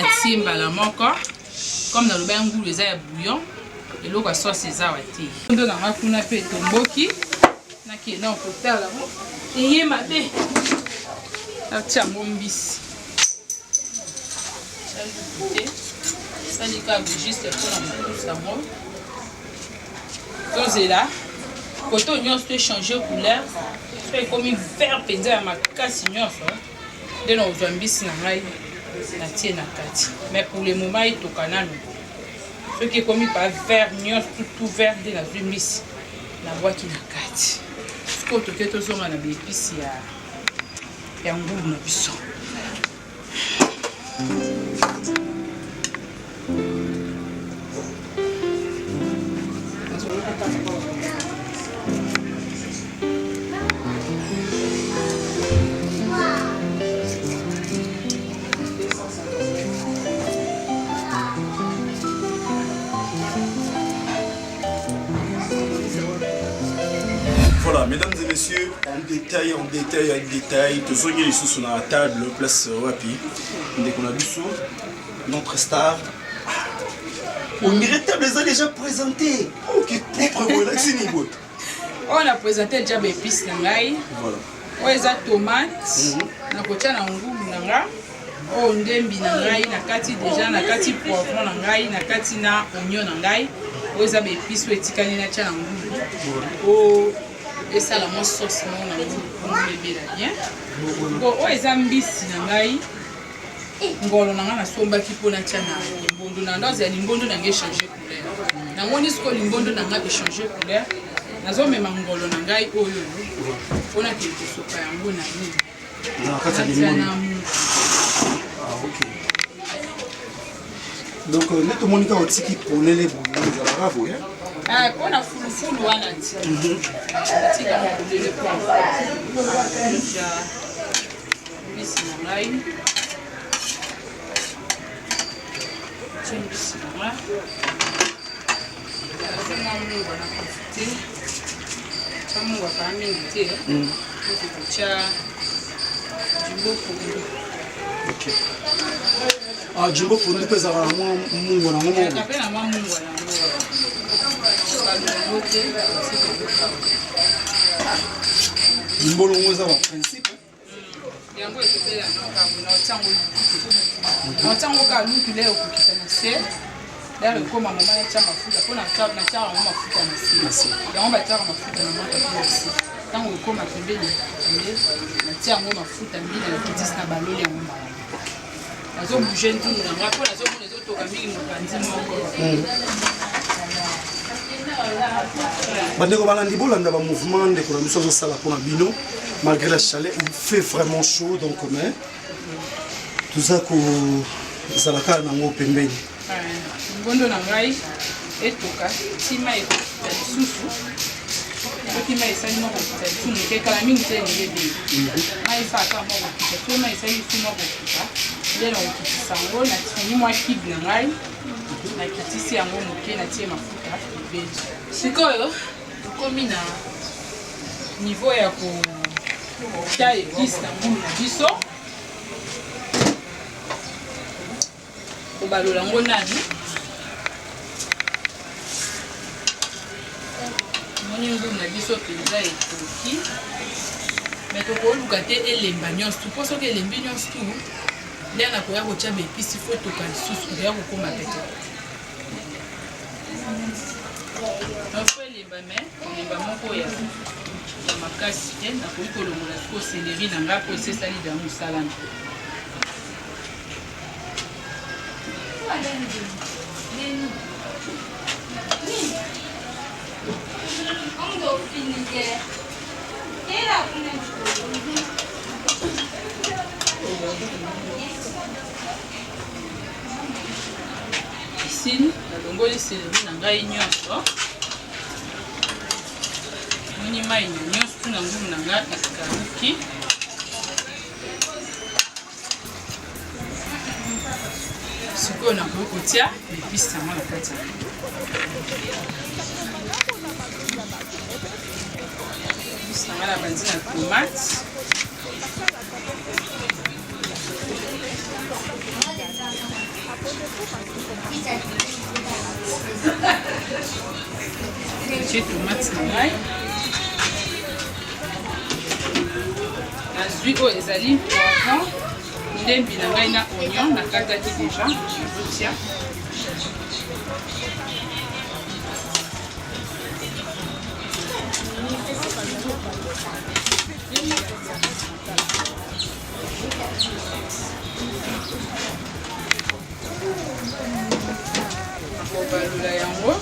natie mbala moko comme naloba ya ngulu eza ya bouillon eloko ya sauce eza awa te ndo na ngai kuna mpe etomboki nakenda kotala yango eye mabe natia yango mbisi te sali kaka juste mpona kopusa yango tozela kote oyo nyonso to echange couleur so ekomi vert mpenza ya makasi nyonso nde nakozwa mbisi na ngai natie na kati mais pour le moment etoka nanu soki ekomi pa vert nyonso tout vert nde nazwi mbisi nabwaki na kati sikoyo toke tozonga na baepisi ya, ya ngulu na biso Voilà, mesdames et messieurs, en détail, en détail, en détail, tozongi lisusu na table, place wapi, ndeko na biso, notre star. On dirait table eza déjà présenté. Ok, propre boye, lakisi nini boye. Oyo na présente déjà ba épices na ngai. Voilà. Oyo eza tomate, nakotia na ngulu na nga. Oyo ndembi na ngai na kati déjà, na kati poivron na ngai, na kati na oignon na ngai. Oyo eza ba épices oyo etikali natia na ngulu. Oyo esala mwa sauce moko na ngulu, ngulu ebela bien. Bon, oyo eza mbisi na ngai. Ngolo na ngai nasombaki mpo natia na limbondo na ndazo ya limbondo na ngai echange couleur. Namoni sikoyo limbondo na ngai echange couleur, nazomema ngolo na ngai oyo mpo nakende kosopa yango na nini? Na kati ya Natia limbondo. na mungu. Ah, ok. Donc, nde tomoni kaka otiki polele boye, ezalaka boye. Ah, mpo na fulufulu wana ti tika polele mpo ya mbisi na ngai. Tie mbisi na ngai, nazwi mwa mungwa na profite tia mungwa kaa mingi te, po kotia jumbo pondu. Ok. Ah, jumbo pondu mpe ezalaka na mwa mungwa nango moko. Ezalaka mpe na mwa mungwa yango, balongo te. Limbolongo eza ba principe. Yango ekobela na makambo na otiango lutu, na otiango kaka lutu le okokita na se lere ekoma mama natya mafuta mpo natiaka yango mafuta na se. Yango batiaka mafuta na maka mpe na se. Ntango ekoma pembeni nde natia yango mafuta mbila na kitisi na baloli yango mbala. Nazobouge nzungu na ngai mpo nazomona ezotoka mingi mopanzi moko. Bandeko balandi, bolanda ba mouvement ndeko na biso azosala mpona bino malgré la chaleur, il fait vraiment chaud, donc mais toza kozala kaka nango pembeni. Ngondo na ngai etoka ntima ekokita lisusu. Soki mai esali mwa kokita lisusu moke, kala mingi te elingi ebele, mai esalaka mwa kokita. Soki mai esali lisusu mwa kokita, nde na kokitisa yango. Nafungi mwa kibe na ngai, nakitisi yango moke, natie mafuta ebele. Sikoyo tokomi na niveau ya kotia épice na ngulu na biso. Kobalola yango nani, moni ngulu na biso mpenza ekoki, me tokoluka te elemba nyonso tu, mpo soki elembi nyonso tu, nde nakoya kotia baepisi fo toka lisusu, ekoya kokóma pete. Fo elemba, me elemba moko ya makasi te. Nakoki kolongola sikoyo céleri na ngai mpo esi esali da mosala na. Esili, nalongoli céleri na ngai nyonso. Moni mai na nyonso tu na ngulu na ngai ekauki. Sikoyo nakoki kotia episi yango na kati ya episi na ngai. Nabandi na tomate. Tie tomate na ngai. Nazwi oyo ezali poivron, ndembi na ngai na oignon nakataki deja, nazotia. Kobalola yango.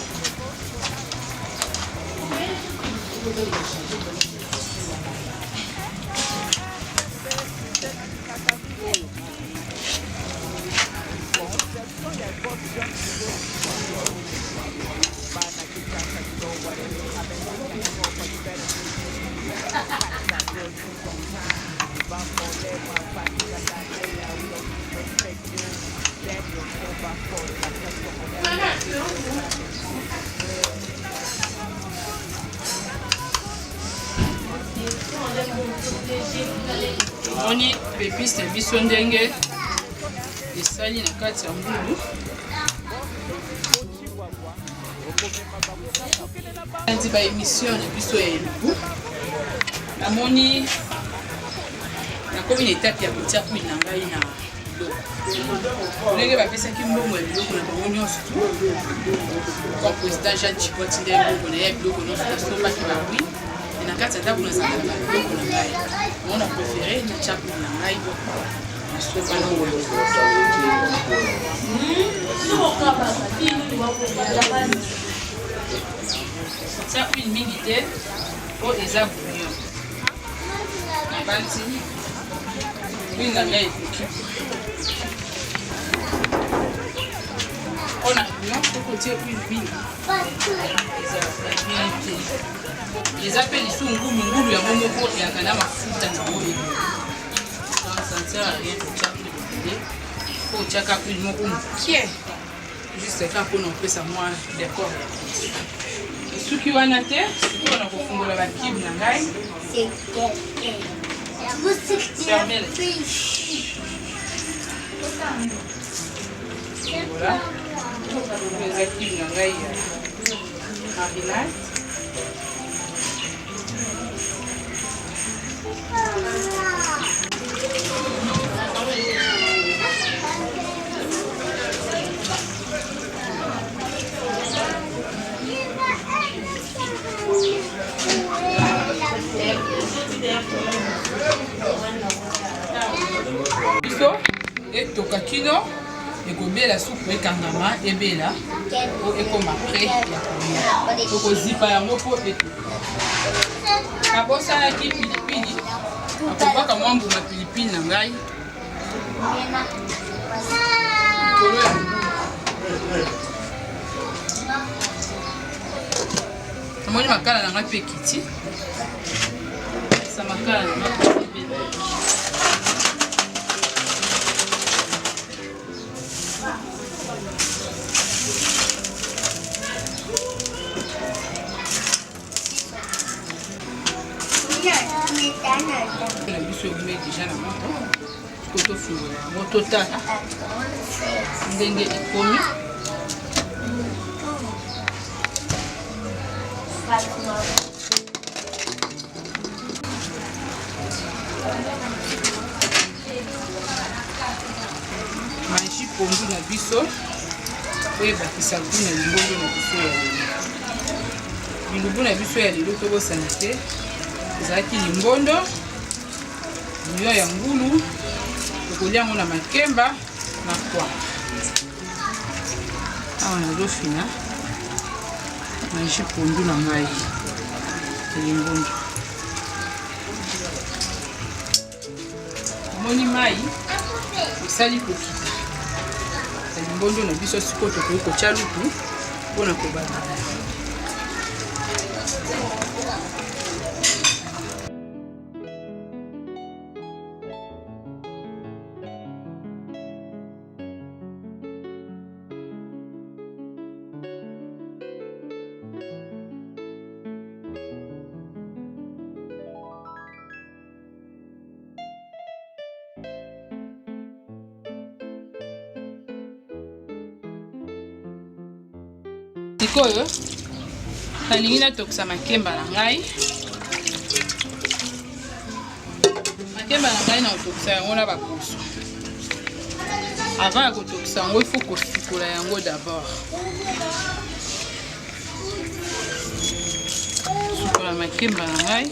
Moni pepise na biso ndenge esali na kati ya ngulu. Nandi ba émission na biso ya elubu. Namoni nakomi na etape ya kotia huile na ngai na biloko ndenge bapesaki mbongo ya biloko na bango nyonso tu comme président jean chipo atindaki mbongo na ye ya biloko nyonso nasombaki bawi e na kati ya ndako nazalaka na babiloko na ngai yango na préféré natya huile na ngai nasomba tia huile mingi te mpo eza bouillon nabanzi huile na ngai ekoki mpo na bouillon soki otie huile mingi ezalaka bien te eza mpe lisusu ngulu ngulu yango moko eyaka na mafuta na yango ebele donc ça ne sert à rien kotya huile ebele mpo otyaka huile moko mokie juste kaka mpona kopesa mwa decor ya kiti esuki wana te sikoyo na kofungola bakibe na ngai voilà eza kibe na ngai ya marinade. Biso etoka kino ekobela supu ekangama ebela po ekoma près ya kolia tokozipa yango po etoka. Nabosanaki pilipili, nakobwaka mwa mbuma pilipili na ngai likolo ya namoni makala na ngai mpe ekiti sa makala na ngai. Na biso ebimi deja na moto, sikoyo tofungola yango totala ndenge ekomi. Maji pondu na biso oyo ebakisa gout na limbondo na biso ya lelo. Bilubu na biso ya lelo tobosana te, ezalaki limbondo, bouillon ya ngulu, tokolia yango na makemba na kwanga. Awa nazofina maji pondu na ngai ya limbondo. Omoni mai esali kokita na limbondo na biso, sikoyo tokoki kotya lutu mpona kobanda. Sikoyo nalingi natokisa makemba na ngai. Makemba na ngai nakotokisa yango na baposo. Avant ya kotokisa yango, il faut kosukola yango d'abord. Sukola makemba na ngai.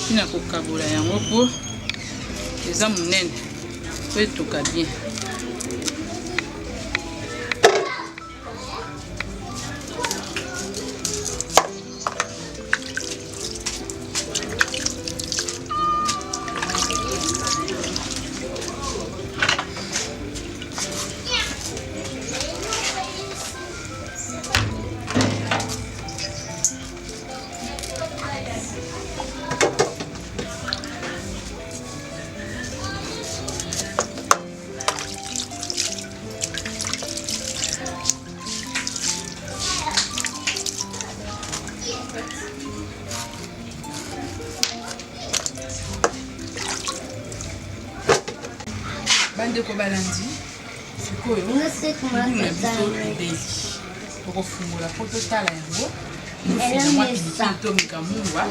Ntina kokabola yango mpo eza monene po etoka bien. Bandeko balandi, sikoyo ngulu na biso ebeli, tokofungola mpo totala yango, tofina mwa pilipili, tomeka mungwa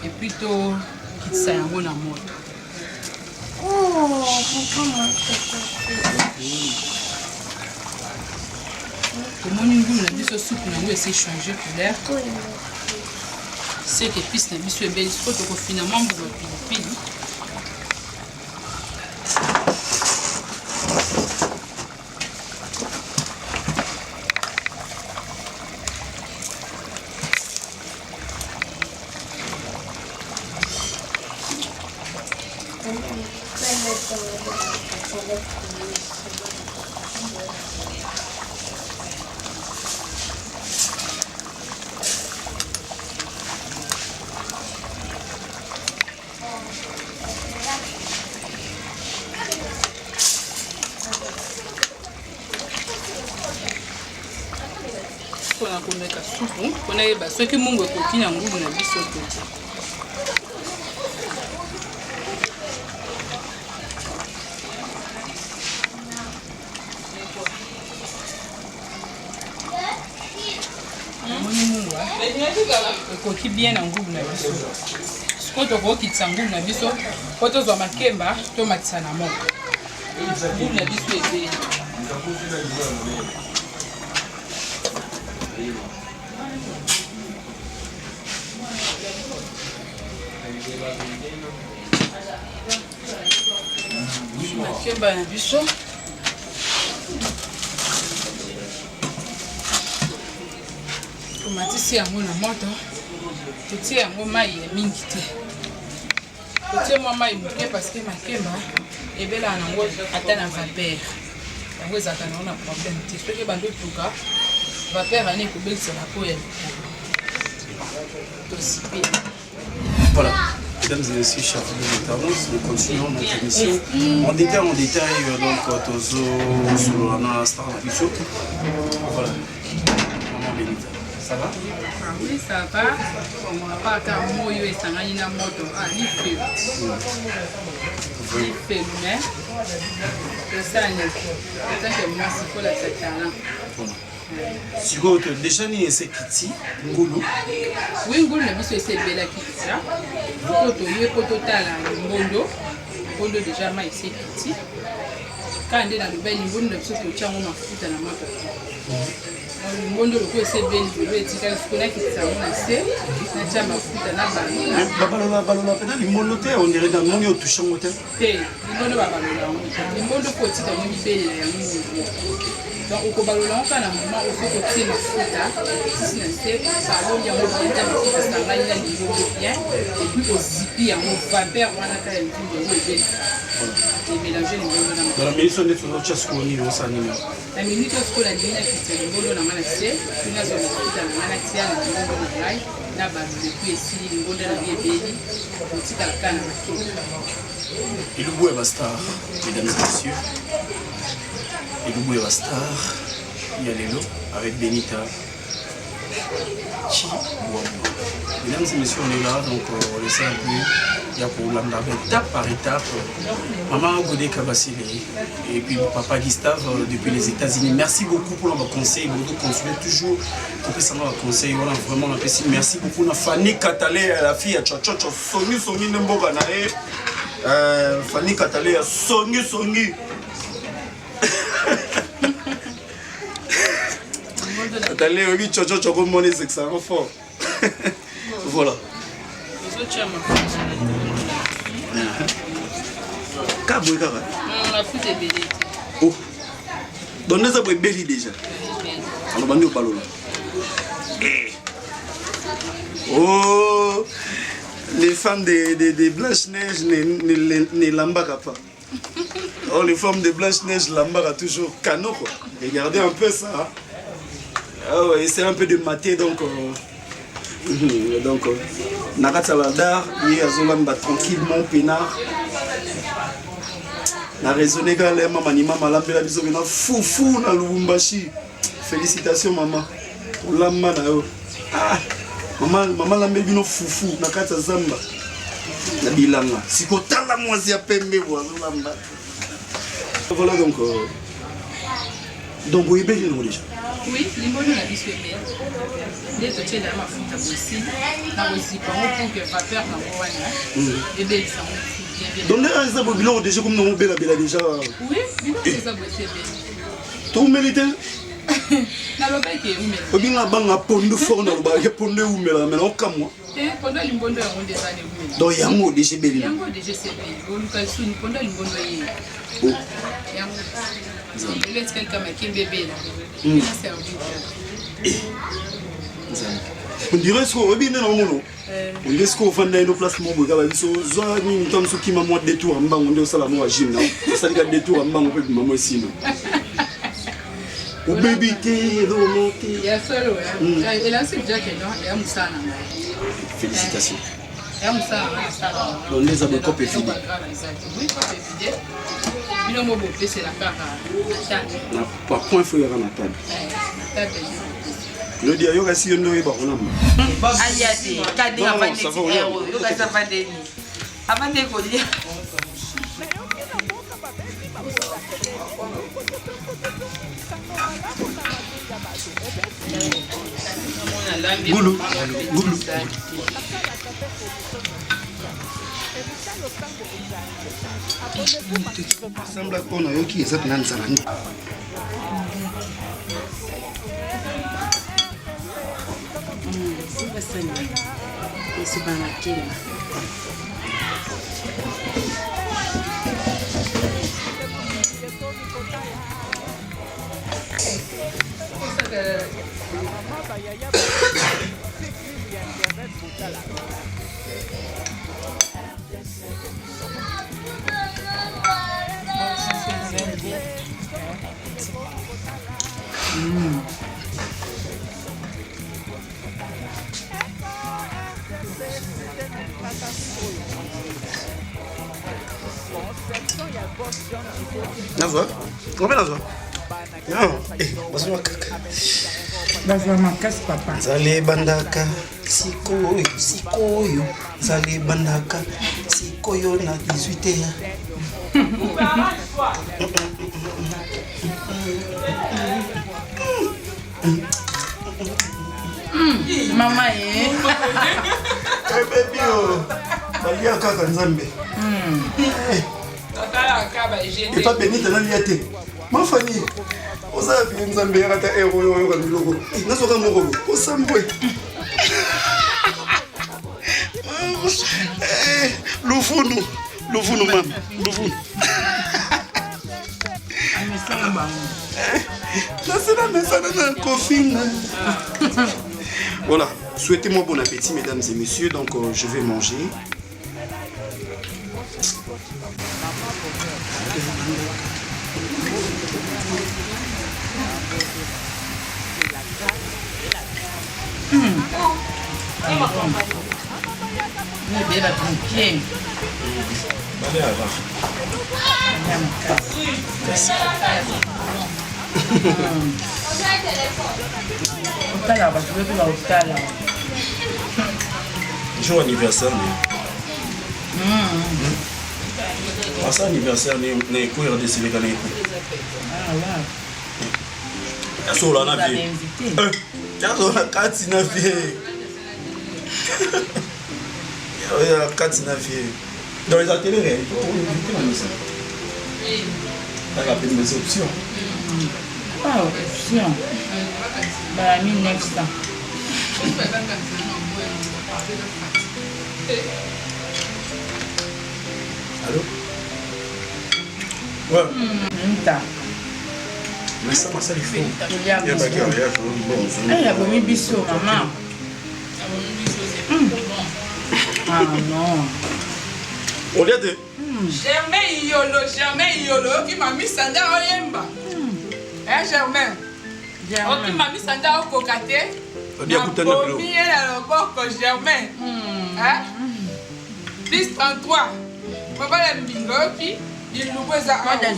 epuis tokitisa yango na moto. Tomoni ngulu na biso, supu na yango esi change couleur, seke epice na biso ebeli. Sikoyo tokofina mwa mbuma pilipili. Mpona komeka supu mpo nayeba soki mungu ekoki na ngulu na biso te. Namoni mungwa ekoki bien na ngubu na biso. Sikoyo tokokitisa ngubu na biso mpo tozwa makemba tomatisa na moto. Ngubu na biso ebeli. Makemba na biso tomatisi yango na moto, totie yango mai ya mingi te, totie mwa mai moke parce que makemba ebelaka nango ata na vapeur, yango ezalaka nango na problème te. Soki ebandi otuka vapeur wana ekobelisaka po ya likolo, tozipe. Voilà, mesdames et messieurs, chers fidèles internautes, nous continuons notre émission en détail, en détail, donc, Tozo, Solana, Star Biso. Voilà, maman Benita, ça va? Ah oui, ça va. Papa, moyo esangani na moto, ah, lifelo. Lifelo, mais tosani, tant que mwasi, kolakisa talent. Sikoyo to deja nini ese kiti ngulu? Oui, ngulu na biso ese ebelaki deja. Sikoyo toye mpo totala limbondo. Limbondo deja mai ese kiti. Kaka nde naloba limbondo na biso totya yango mafuta na mapa. Limbondo lokola ese ebeli lelo etikali sikoyo nakitisa yango na se natya mafuta na balola. Babalola balola mpena limbondo te, on dirait namoni otouche yango te. Te, limbondo babalola yango te. Limbondo mpo otika yango libelela yango moko. Donc okobalola yango kaka na moment oyo soki otie mafuta okitisi na se, obaloli yango bien ta mafuta esangani na limbondo bien, et puis ozipi yango vapeur wana kaka ya nzungu yango ebelisa emélange limbondo na mafuta. Na minute nde tozotya sikoyo nini osala nini? Na minute oyo sikoyo nalingi nakitisa limbondo na ngai na se, mpe nazwa mafuta na ngai natia na limbondo na ngai na balole, puis esili limbondo na ngai ebeli, kotikala kaka na makemba. Elubu ya ba star, mesdames et messieurs, elubu ya ba star ya lelo avec Benita Chihuahua. Mesdames et messieurs, on est là, donc on essaie un peu ya kolanda étape par étape. Maman Godé Kabasile et puis papa Gustave depuis les États-Unis. Merci beaucoup pour vos conseils. Vous continuez toujours kopesa nga conseil wana, vraiment napesi merci beaucoup na Fanny Katale, la fille ya Chochocho songi songi nde mboka na ye. Fanny Katale ya songi songi. Katale oyebi Chochocho komona esekisa yango fort. Voilà. Ka boye kaka. Mafuta ebele te. Oh. Donc nde eza boye ebeli déjà. Alors bandi obalola. Eh. Oh, les femmes de Blanche-Neige ne lambaka pas. Oh, les femmes de Blanche-Neige lambaka toujours cano, quoi. Regardez un peu ça. Hein. Oh, essayez un peu de mater, donc... Donc, nakati ya ladar, ye azolamba tranquillement, peinard. Na raisonné kaka le mama ni mama alambela biso pena fufu na Lubumbashi. Félicitations mama. Olamba na yo. Ah, mama, mama alambeli bino fufu na kati ya zamba. Na bilanga. Sikotala mwasi ya pembe bo azolamba. Voilà donc euh, donc oyebeli nango déjà. Oui, limbondo na biso ebeli. Nde totie na mafuta bosi na kozipa yango pour que vapeur nango wana ebelisa yango bien bien. Donc nde eza bo biloko déjà comme nango belabela déjà. Oui, biloko eza bosi ebeli. Toumeli te. Nalobaki eumela. Obinga banga pondu fort nalobaki pondu eumela mais naokamwa. Te, pondu ya limbondo yango nde eza na eumela. Donc yango déjà ebeli. Yango déjà esi ebeli. Oluka suni pondu ya limbondo ye. Oh. Yango. Lelo etikali kaka makemba ebela. Na servi. Nzambe. On dirait sikoyo oyebi nde naomona on dirait sikoyo ofanda ino place moko boye kaka biso zwa nini ntango mosusu kima mwa détour ya mbango nde osala mwa gym na osali ka détour ya mbango mpe bima mwa esino obebi te eloko moko te ya solo elasi déjà ke non ya mosala na ngai. Félicitations. Ya mosala na ngai nasala. Donc nde eza boye cope evide. Oui, cope evide. Bino mo bopesela kaka na table. Na point fo yaka na table. Na table nde bopesela. Lodi ayoka si yo nde oyeba kolamba. Alia te kadi avandi ti oyo yoka sa avandeni avandi kolia. Gulu, gulu. Sembla mpo nayoki eza mpena nzala nde. Esopa makemba. Nazwa? Ngobe nazwa? Non, eh, bazwa kaka. Bazwa makasi papa. Nzala ebandaka sikoyo, sikoyo. Nzala ebandaka sikoyo na 18 heures. Mama ye. Ebebi oyo balia kaka nzambe. Epa benita nalia te. Mafani oza vie nzambe yaka ta ero oyo oyoka biloko. Nazoka moko osambwe. Luvunu, luvunu mama, luvunu. Nasila mesana na kofinga. Voilà, souhaitez-moi bon appétit mesdames et messieurs. Donc je vais manger. Otala bato mpe baotala. Jour anniversaire ne. Asa anniversaire ne na eko RDC leka na eko. Yasola na vie. Yasola kati na vie. Ya kati na vie. Dans les ateliers réalité, on est na misa. T'as rappelé mes options. Ah, option. Bah, 1900. Allô? Ouais. Nta. Mais ça, ça, il faut. Il y a Eh, abomi biso, mama. Ah non. Olia te. Germain Iyolo, Germain Iyolo, oyoki mami Sanda oyemba. Eh Germain. Oyoki mami Sanda okoka te. Odia kutana biloko. Nabomi ye na loboko Germain. Eh? Plus 33. Mobala mbinga oyoki lilubu eza awa orate.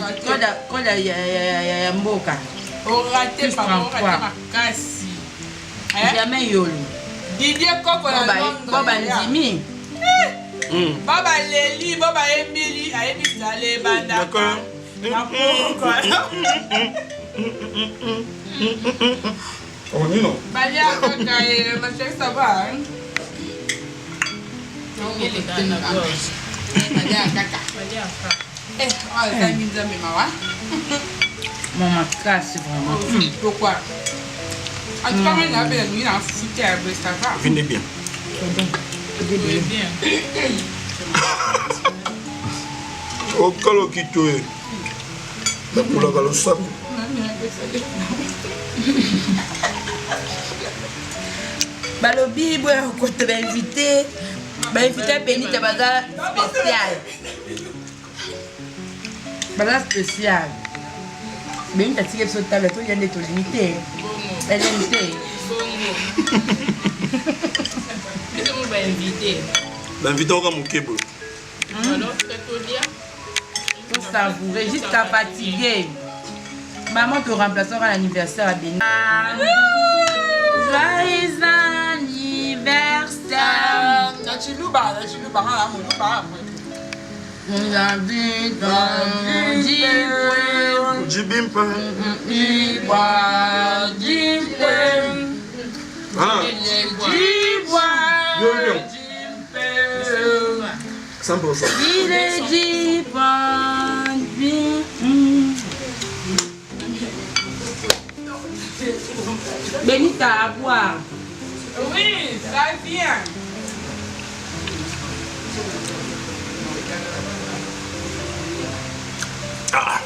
Koda ya mboka. Orate Plus papa, orate 33. makasi. Eh? Germain Yolo. Didier Koko na Londres. Bo bandimi. Ba baleli, ba bayembili, ayebi nzala ebandaka. Oh, Nino. Balia kaka eh, ma chérie ça va hein? Balia kaka. Eh, oh, ezangi nzambe mawa. Mon makasi vraiment. Pourquoi? En tout cas, moi, nabe nalingi na fufu te ya boye, ça va. Vinde bien. Oui, bien. Okalo kitoye. Nakulaka losako. Balobi boya kokota ba invité ba invité ya Benita baza spécial. Baza spécial. Benita atika biso table tolia nde tolingi te. Eleni te. Bongo. Biso mo ba invité. Ba invité oka moke boye. Alors, tolia. To savourer jusqu'à fatiguer. Maman te remplacera à l'anniversaire à Bénin. Joyeux anniversaire. Na chiluba, na chiluba, na moluba. Jibimpa. Ah. Yo, yo. 100%. Benita à boire. Oui, ça vient. Ah.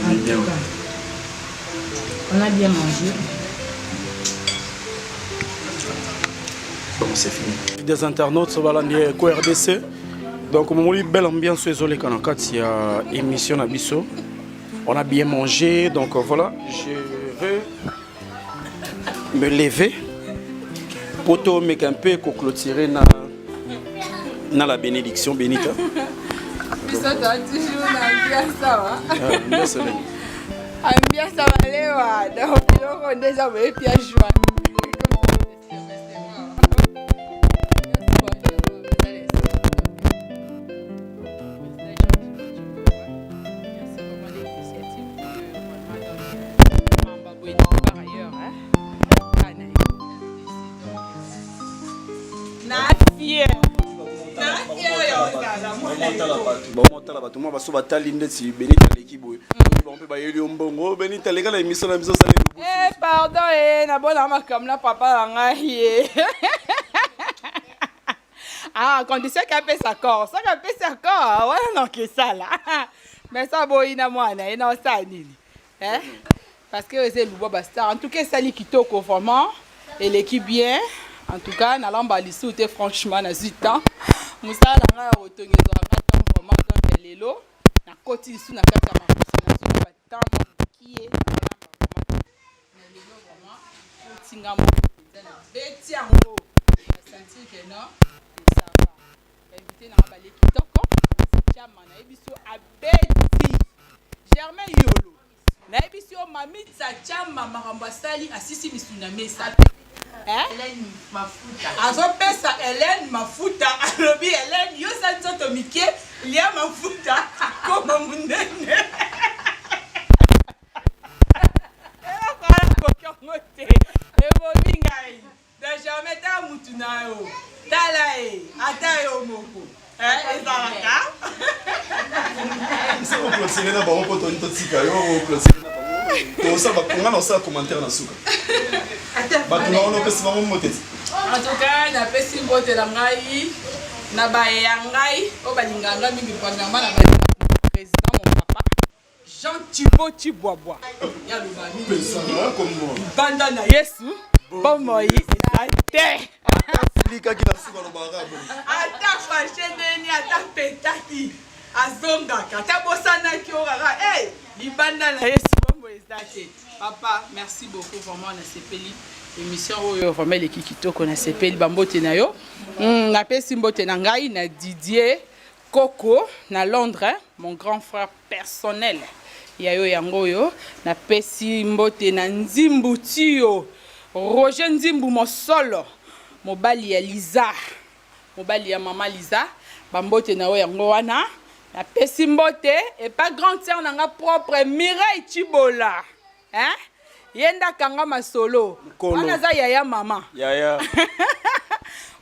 Bien. On a bien mangé. Bon, c'est fini. Des internautes balandi Echo RDC. Donc momoni belle ambiance ezoleka na kati ya émission na biso. On a bien mangé, donc voilà, je vais me lever pour te mettre un peu pour clôturer na, na la bénédiction bénite. Biso toza toujours na ambiance awa. Ah, ambiance nini? Ambiance balewa. Donc biloko nde eza boye pia joie. Baomotala bato mwa baso batali ndeti Benita aleki boye, bango mpe bayeli yo mbongo. Benita aleka na émission na biso, osala elubu. Eh, pardon, eh, nabona makambo na papa na ngai ye. Ah, condition ke apesa accord. Soki apesi accord, wana nakesala. Mais so aboyi na mwana ye, na osala nini? Eh? Parce que eza elubu ba star. En tout cas, esali kitoko vraiment. Eleki bien. En tout cas, nalamba lisusu te franchement nazwi temps. Mosala na ngai ya kotonga ezwaka temps vraiment. Donc lelo nakoti lisusu na kati ya makoso, nazwi ba temps mwa mokie nalamba vraiment. Mais lelo vraiment otinga moko mpenza na beti yango na sentir que non, ça va. Invité na nga bale kitoko chama nayebi so abeti Germain Yolo, nayebisi yo mami Tsachama makambo asali, asisi misuni na mesa. Azopesa Hélène mafuta, alobi Hélène yo sa nzoto mike, lia mafuta koma monene. Eloko wana koki yango te, ebomi ngai. Na jamais tala mutu na yo, tala ye ata yo moko ezalaka. Soko clôturer na bango po toni totika yo clôturer na bango. Tosala nga na osala commentaire na suka. Bato na wana opesi bango mbote. En tout cas, napesi mbote na ngai na baye ya ngai oyo balingaka ngai mingi, premièrement na balingaka mon président, mon papa Jean Thibaut Tshibwabwa. Ya loba mingi. Libanda na Yesu bomoi eza te. Likaki na suka lobaka bongo. Ata fashe ndeni, ata petaki azongaka, ata bosanaki oyo kaka hey, libanda na Yesu bomoi eza te. Papa, merci beaucoup vraiment, nasepeli émission oyo vraiment eleki kitoko, nasepeli bambote na yo. Napesi mbote na ngai na Didier Koko na Londres, mon grand frère personnel ya yo yango oyo. Napesi mbote na Nzimbu Tio Roger Nzimbu Mosolo, mobali ya Liza, mobali ya mama Liza. Bambote na yo yango wana. Napesi mbote epa grande sœur na nga propre Mireille Tshibola. Hein? Ye nde akanga masolo. Wana aza yaya mama. Yaya.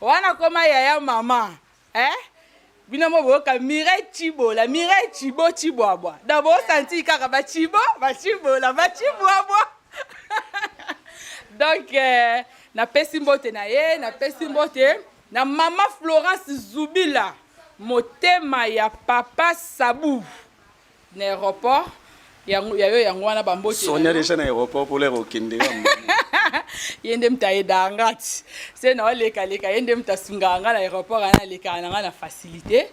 Wana koma yaya mama. Hein? Bino mo boyoka Mireille Tshibola, Mireille Tshibo Tshibwabwa. Donc bo sentir kaka ba Tshibo, ba Tshibola, ba Tshibwabwa. Donc euh, napesi mbote na ye, napesi mbote na mama Florence Zubila, motema ya papa Sabu na aéroport yango ya yo yango wana ba mbote Sonia deja na aéroport pour l'air okende ye nde moto ayedaka nga ti se na olekaleka ye nde moto asungaka nga na aéroport wana alekaka na nga na facilité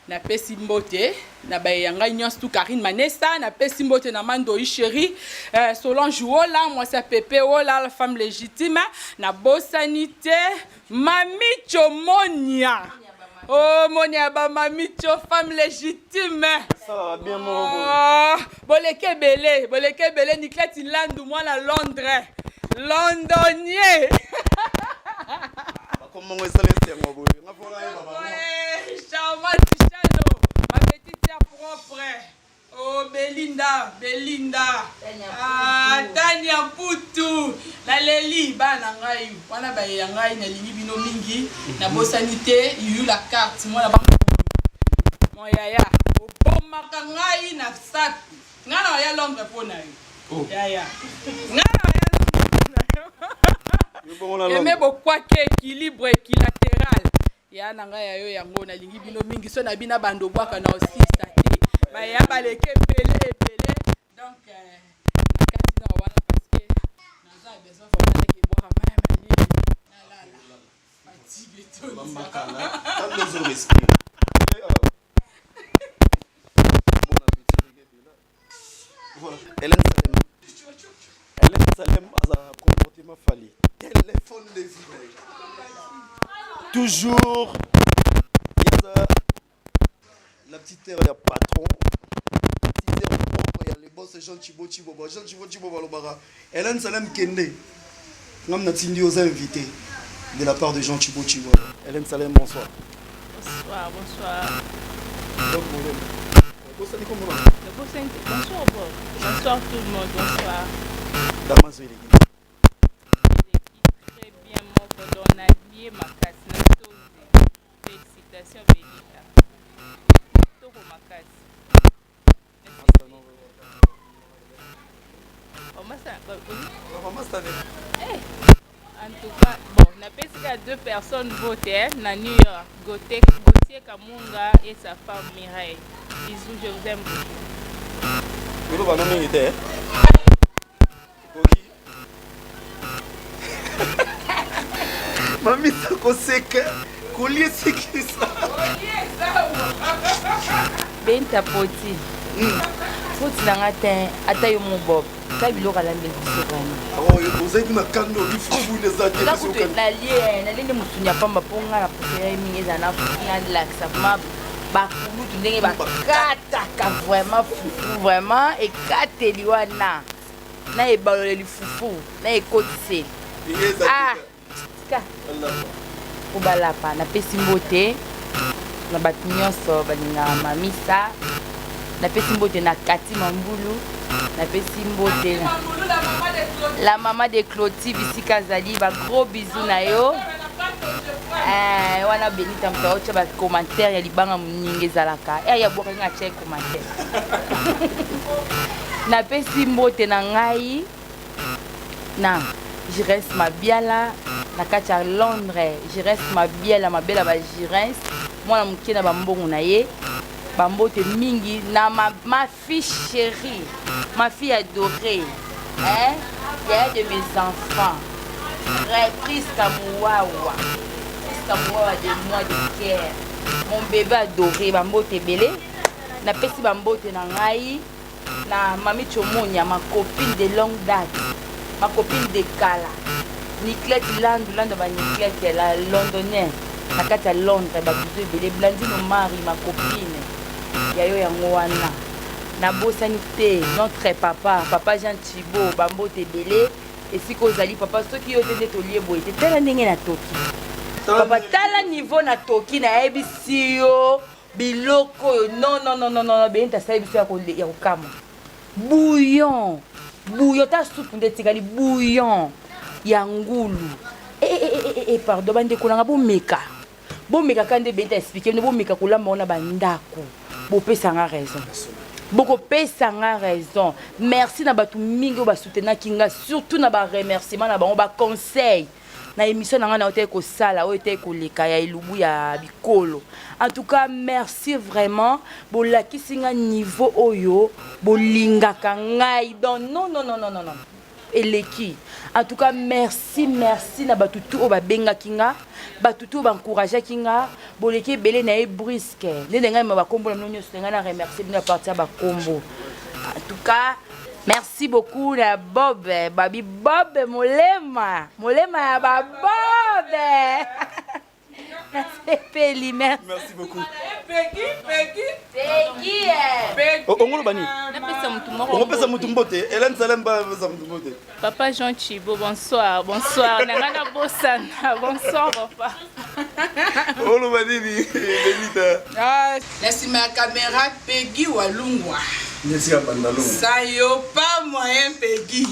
napesi mbote na baye ya ngai nyonso tu Karine Manesa napesi mbote na Mandoi chérie euh, Solange Wola mwasi ya Pepe Wola la femme légitime nabosani te Mamicho Monia. Oh Monia ba Mamicho femme légitime. Ça va bien mon oh, boleke ebele, boleke ebele Niclette Landu mwana Londres. Londonier. Bakomongo esala esengo boye. Nga fona yeba bango. Charmant Chano, ma petite sœur propre. Oh Belinda, Belinda. Ah, Tania Mputu. Naleli bana na ngai wana baye ya ngai nalingi bino mingi. Nabosani te yuyu la carte mwana ba mon yaya. Obomaka ngai na sapi. Ngai na ya Londres mpo na yo. Oh. Yaya. Ngai na ya Londres mpo na yo. Aimé Bokwake équilibre équilatéral. Ya na nga ya yo yango nalingi bino mingi so na bina bando bwaka na osista te baya baleke ebele ebele donc euh, na kati na wana parce que naza besoin vraiment nake bwaka mai malili nalala fatigue etondi Voilà. Hélène Salem. Hélène Salem a un comportement falli. Téléphone de vie. Toujours, il y a la petite terre, il y a patron. La petite terre propre, il y a les boss Jean Chibo Chibo. Jean Chibo Chibo Balobara. Hélène Salem Kende. Ngam natindi aux invités de la part de Jean Chibo Chibo. Hélène Salem, bonsoir. Bonsoir, bonsoir. Donc, Bonsoir, Bob. Bonsoir tout le monde, bonsoir. Damaso eleki. Eleki très bien moko donc nalie makasi na tozi. Félicitations Benita. Kitoko makasi. Eh, en tout cas, bon, napesi kaka deux personnes vote hein, na New York, Gauthier, Gauthier Kamunga et sa femme Mireille. Bisous, je vous aime beaucoup. Koloba no mingi te. Ekoki. Mamisa koseka, kolia esekisa. Benta poti. Hmm. Foti na nga te ata yo mo Bob. Ta biloko alambeli biso vraiment. Oh, ozali kuna kando obi fufu nde eza te. Nga kutu nalie nalie nde mosuni ya pamba mpo nga na préféré mingi ezala na fufu nalakisa vraiment bakulutu ndenge bakataka vraiment fufu vraiment ekateli wana na ebaloleli fufu na ekotiseli ah tika po balapa napesi mbote na bato nyonso balingaka mamisa napesi mbote na kati mambulu napesi mbote la mama de cloti bisika azali ba gros bisous na yo eh, wana benita moto aotya bacommentaire ya libanga moninga ezalaka eh, ya bwaka nga atya commentaire napesi mbote na ngai na Jires Mabiala na kati ya Londres. Jires Mabiala mabela ba Jires mwana moke na bambongo na ye bambote mingi na ma, ma fille chérie ma fille adorée hein? yaya de mes enfants Prisca Mouawa Prisca Mouawa de moi de cœur mon bébé adoré bambote ebele napesi bambote na ngai na mami chomonia ma copine de longue date ma copine de kala niclette landu landu ba niclette la londonien na kati ya londres babizu ebele blandine omari ma copine ya yo yango wana nabosani te notre papa papa jean chibo bambote ebele esika ozali papa soki yo te nde tolie boye te tala ndenge natoki papa tala niveau natoki nayebisi yo. Biloko oyo non non non non non Benita asali biso ya kokamwa. Bouillon. Bouillon ta supu nde etikali bouillon ya ngulu. Eh eh eh eh eh pardon bandeko nanga bomeka. Bomeka ka nde Benita explique bino bomeka kolamba wana ba ndako. Bopesa nga raison. Bokopesa nga raison. Merci na bato mingi oyo ba soutenaki nga surtout na ba remerciement na bango ba conseils. na emission na ngai na otaki kosala oyo etaki koleka ya elubu ya bikolo en tout cas merci vraiment bolakisi nga niveau oyo bolingaka ngai donc non non non non non non eleki en tout cas merci merci na bato tu oyo babengaki nga bato tu oyo baencourageaki nga boleki ebele na ye brusque nde nde ngai ma bakombo na bino nyonso nde ngai na remercie bino ya partir ya bakombo en tout cas Merci beaucoup na Bob, babi Bob Molema, Molema ya ba Bob. Nasepeli, merci. Merci beaucoup. Peggy, Peggy. Peggy. Peggy. Ongolo bani? Napesa mutu moko. Okopesa mutu mbote. Hélène Salem ba pesa mutu mbote. Papa Jean Chibo, bonsoir. Bonsoir. Nanga na bosana. Bonsoir papa. Oloba nini Benita? Ah, na sima ya caméra Peggy Walungwa. Nesika bandalongo. Sayo pas moyen Peggy.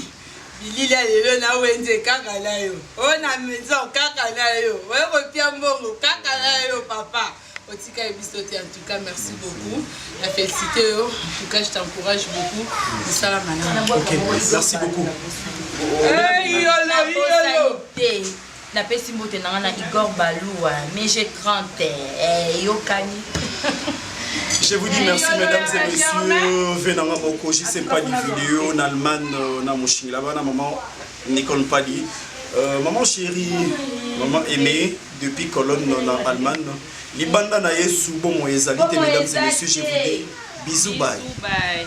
Bilili ya lelo na wenze kaka na yo. Oyo na maison kaka na yo. Oyo kopia mbongo kaka na yo papa. Otika biso te en tout cas merci beaucoup. Na félicité yo. En tout cas je t'encourage beaucoup. Mosala malamu. Ok, merci beaucoup. Hey, yolo, yolo. Napesi mbote na nga na Igor Baluwa, MG 30, eh, eyokani. Je vous dis merci mesdames et messieurs. Venanga Moko, JC Mpadi vidéo, en Allemagne, euh, na Moshingila, na maman Nicole Mpadi. Euh, maman chérie, maman aimée, depuis Cologne, en Allemagne. Libanda na Yesu, bon, moi, mesdames et messieurs, je vous dis bisous, bye. Bisous, bye.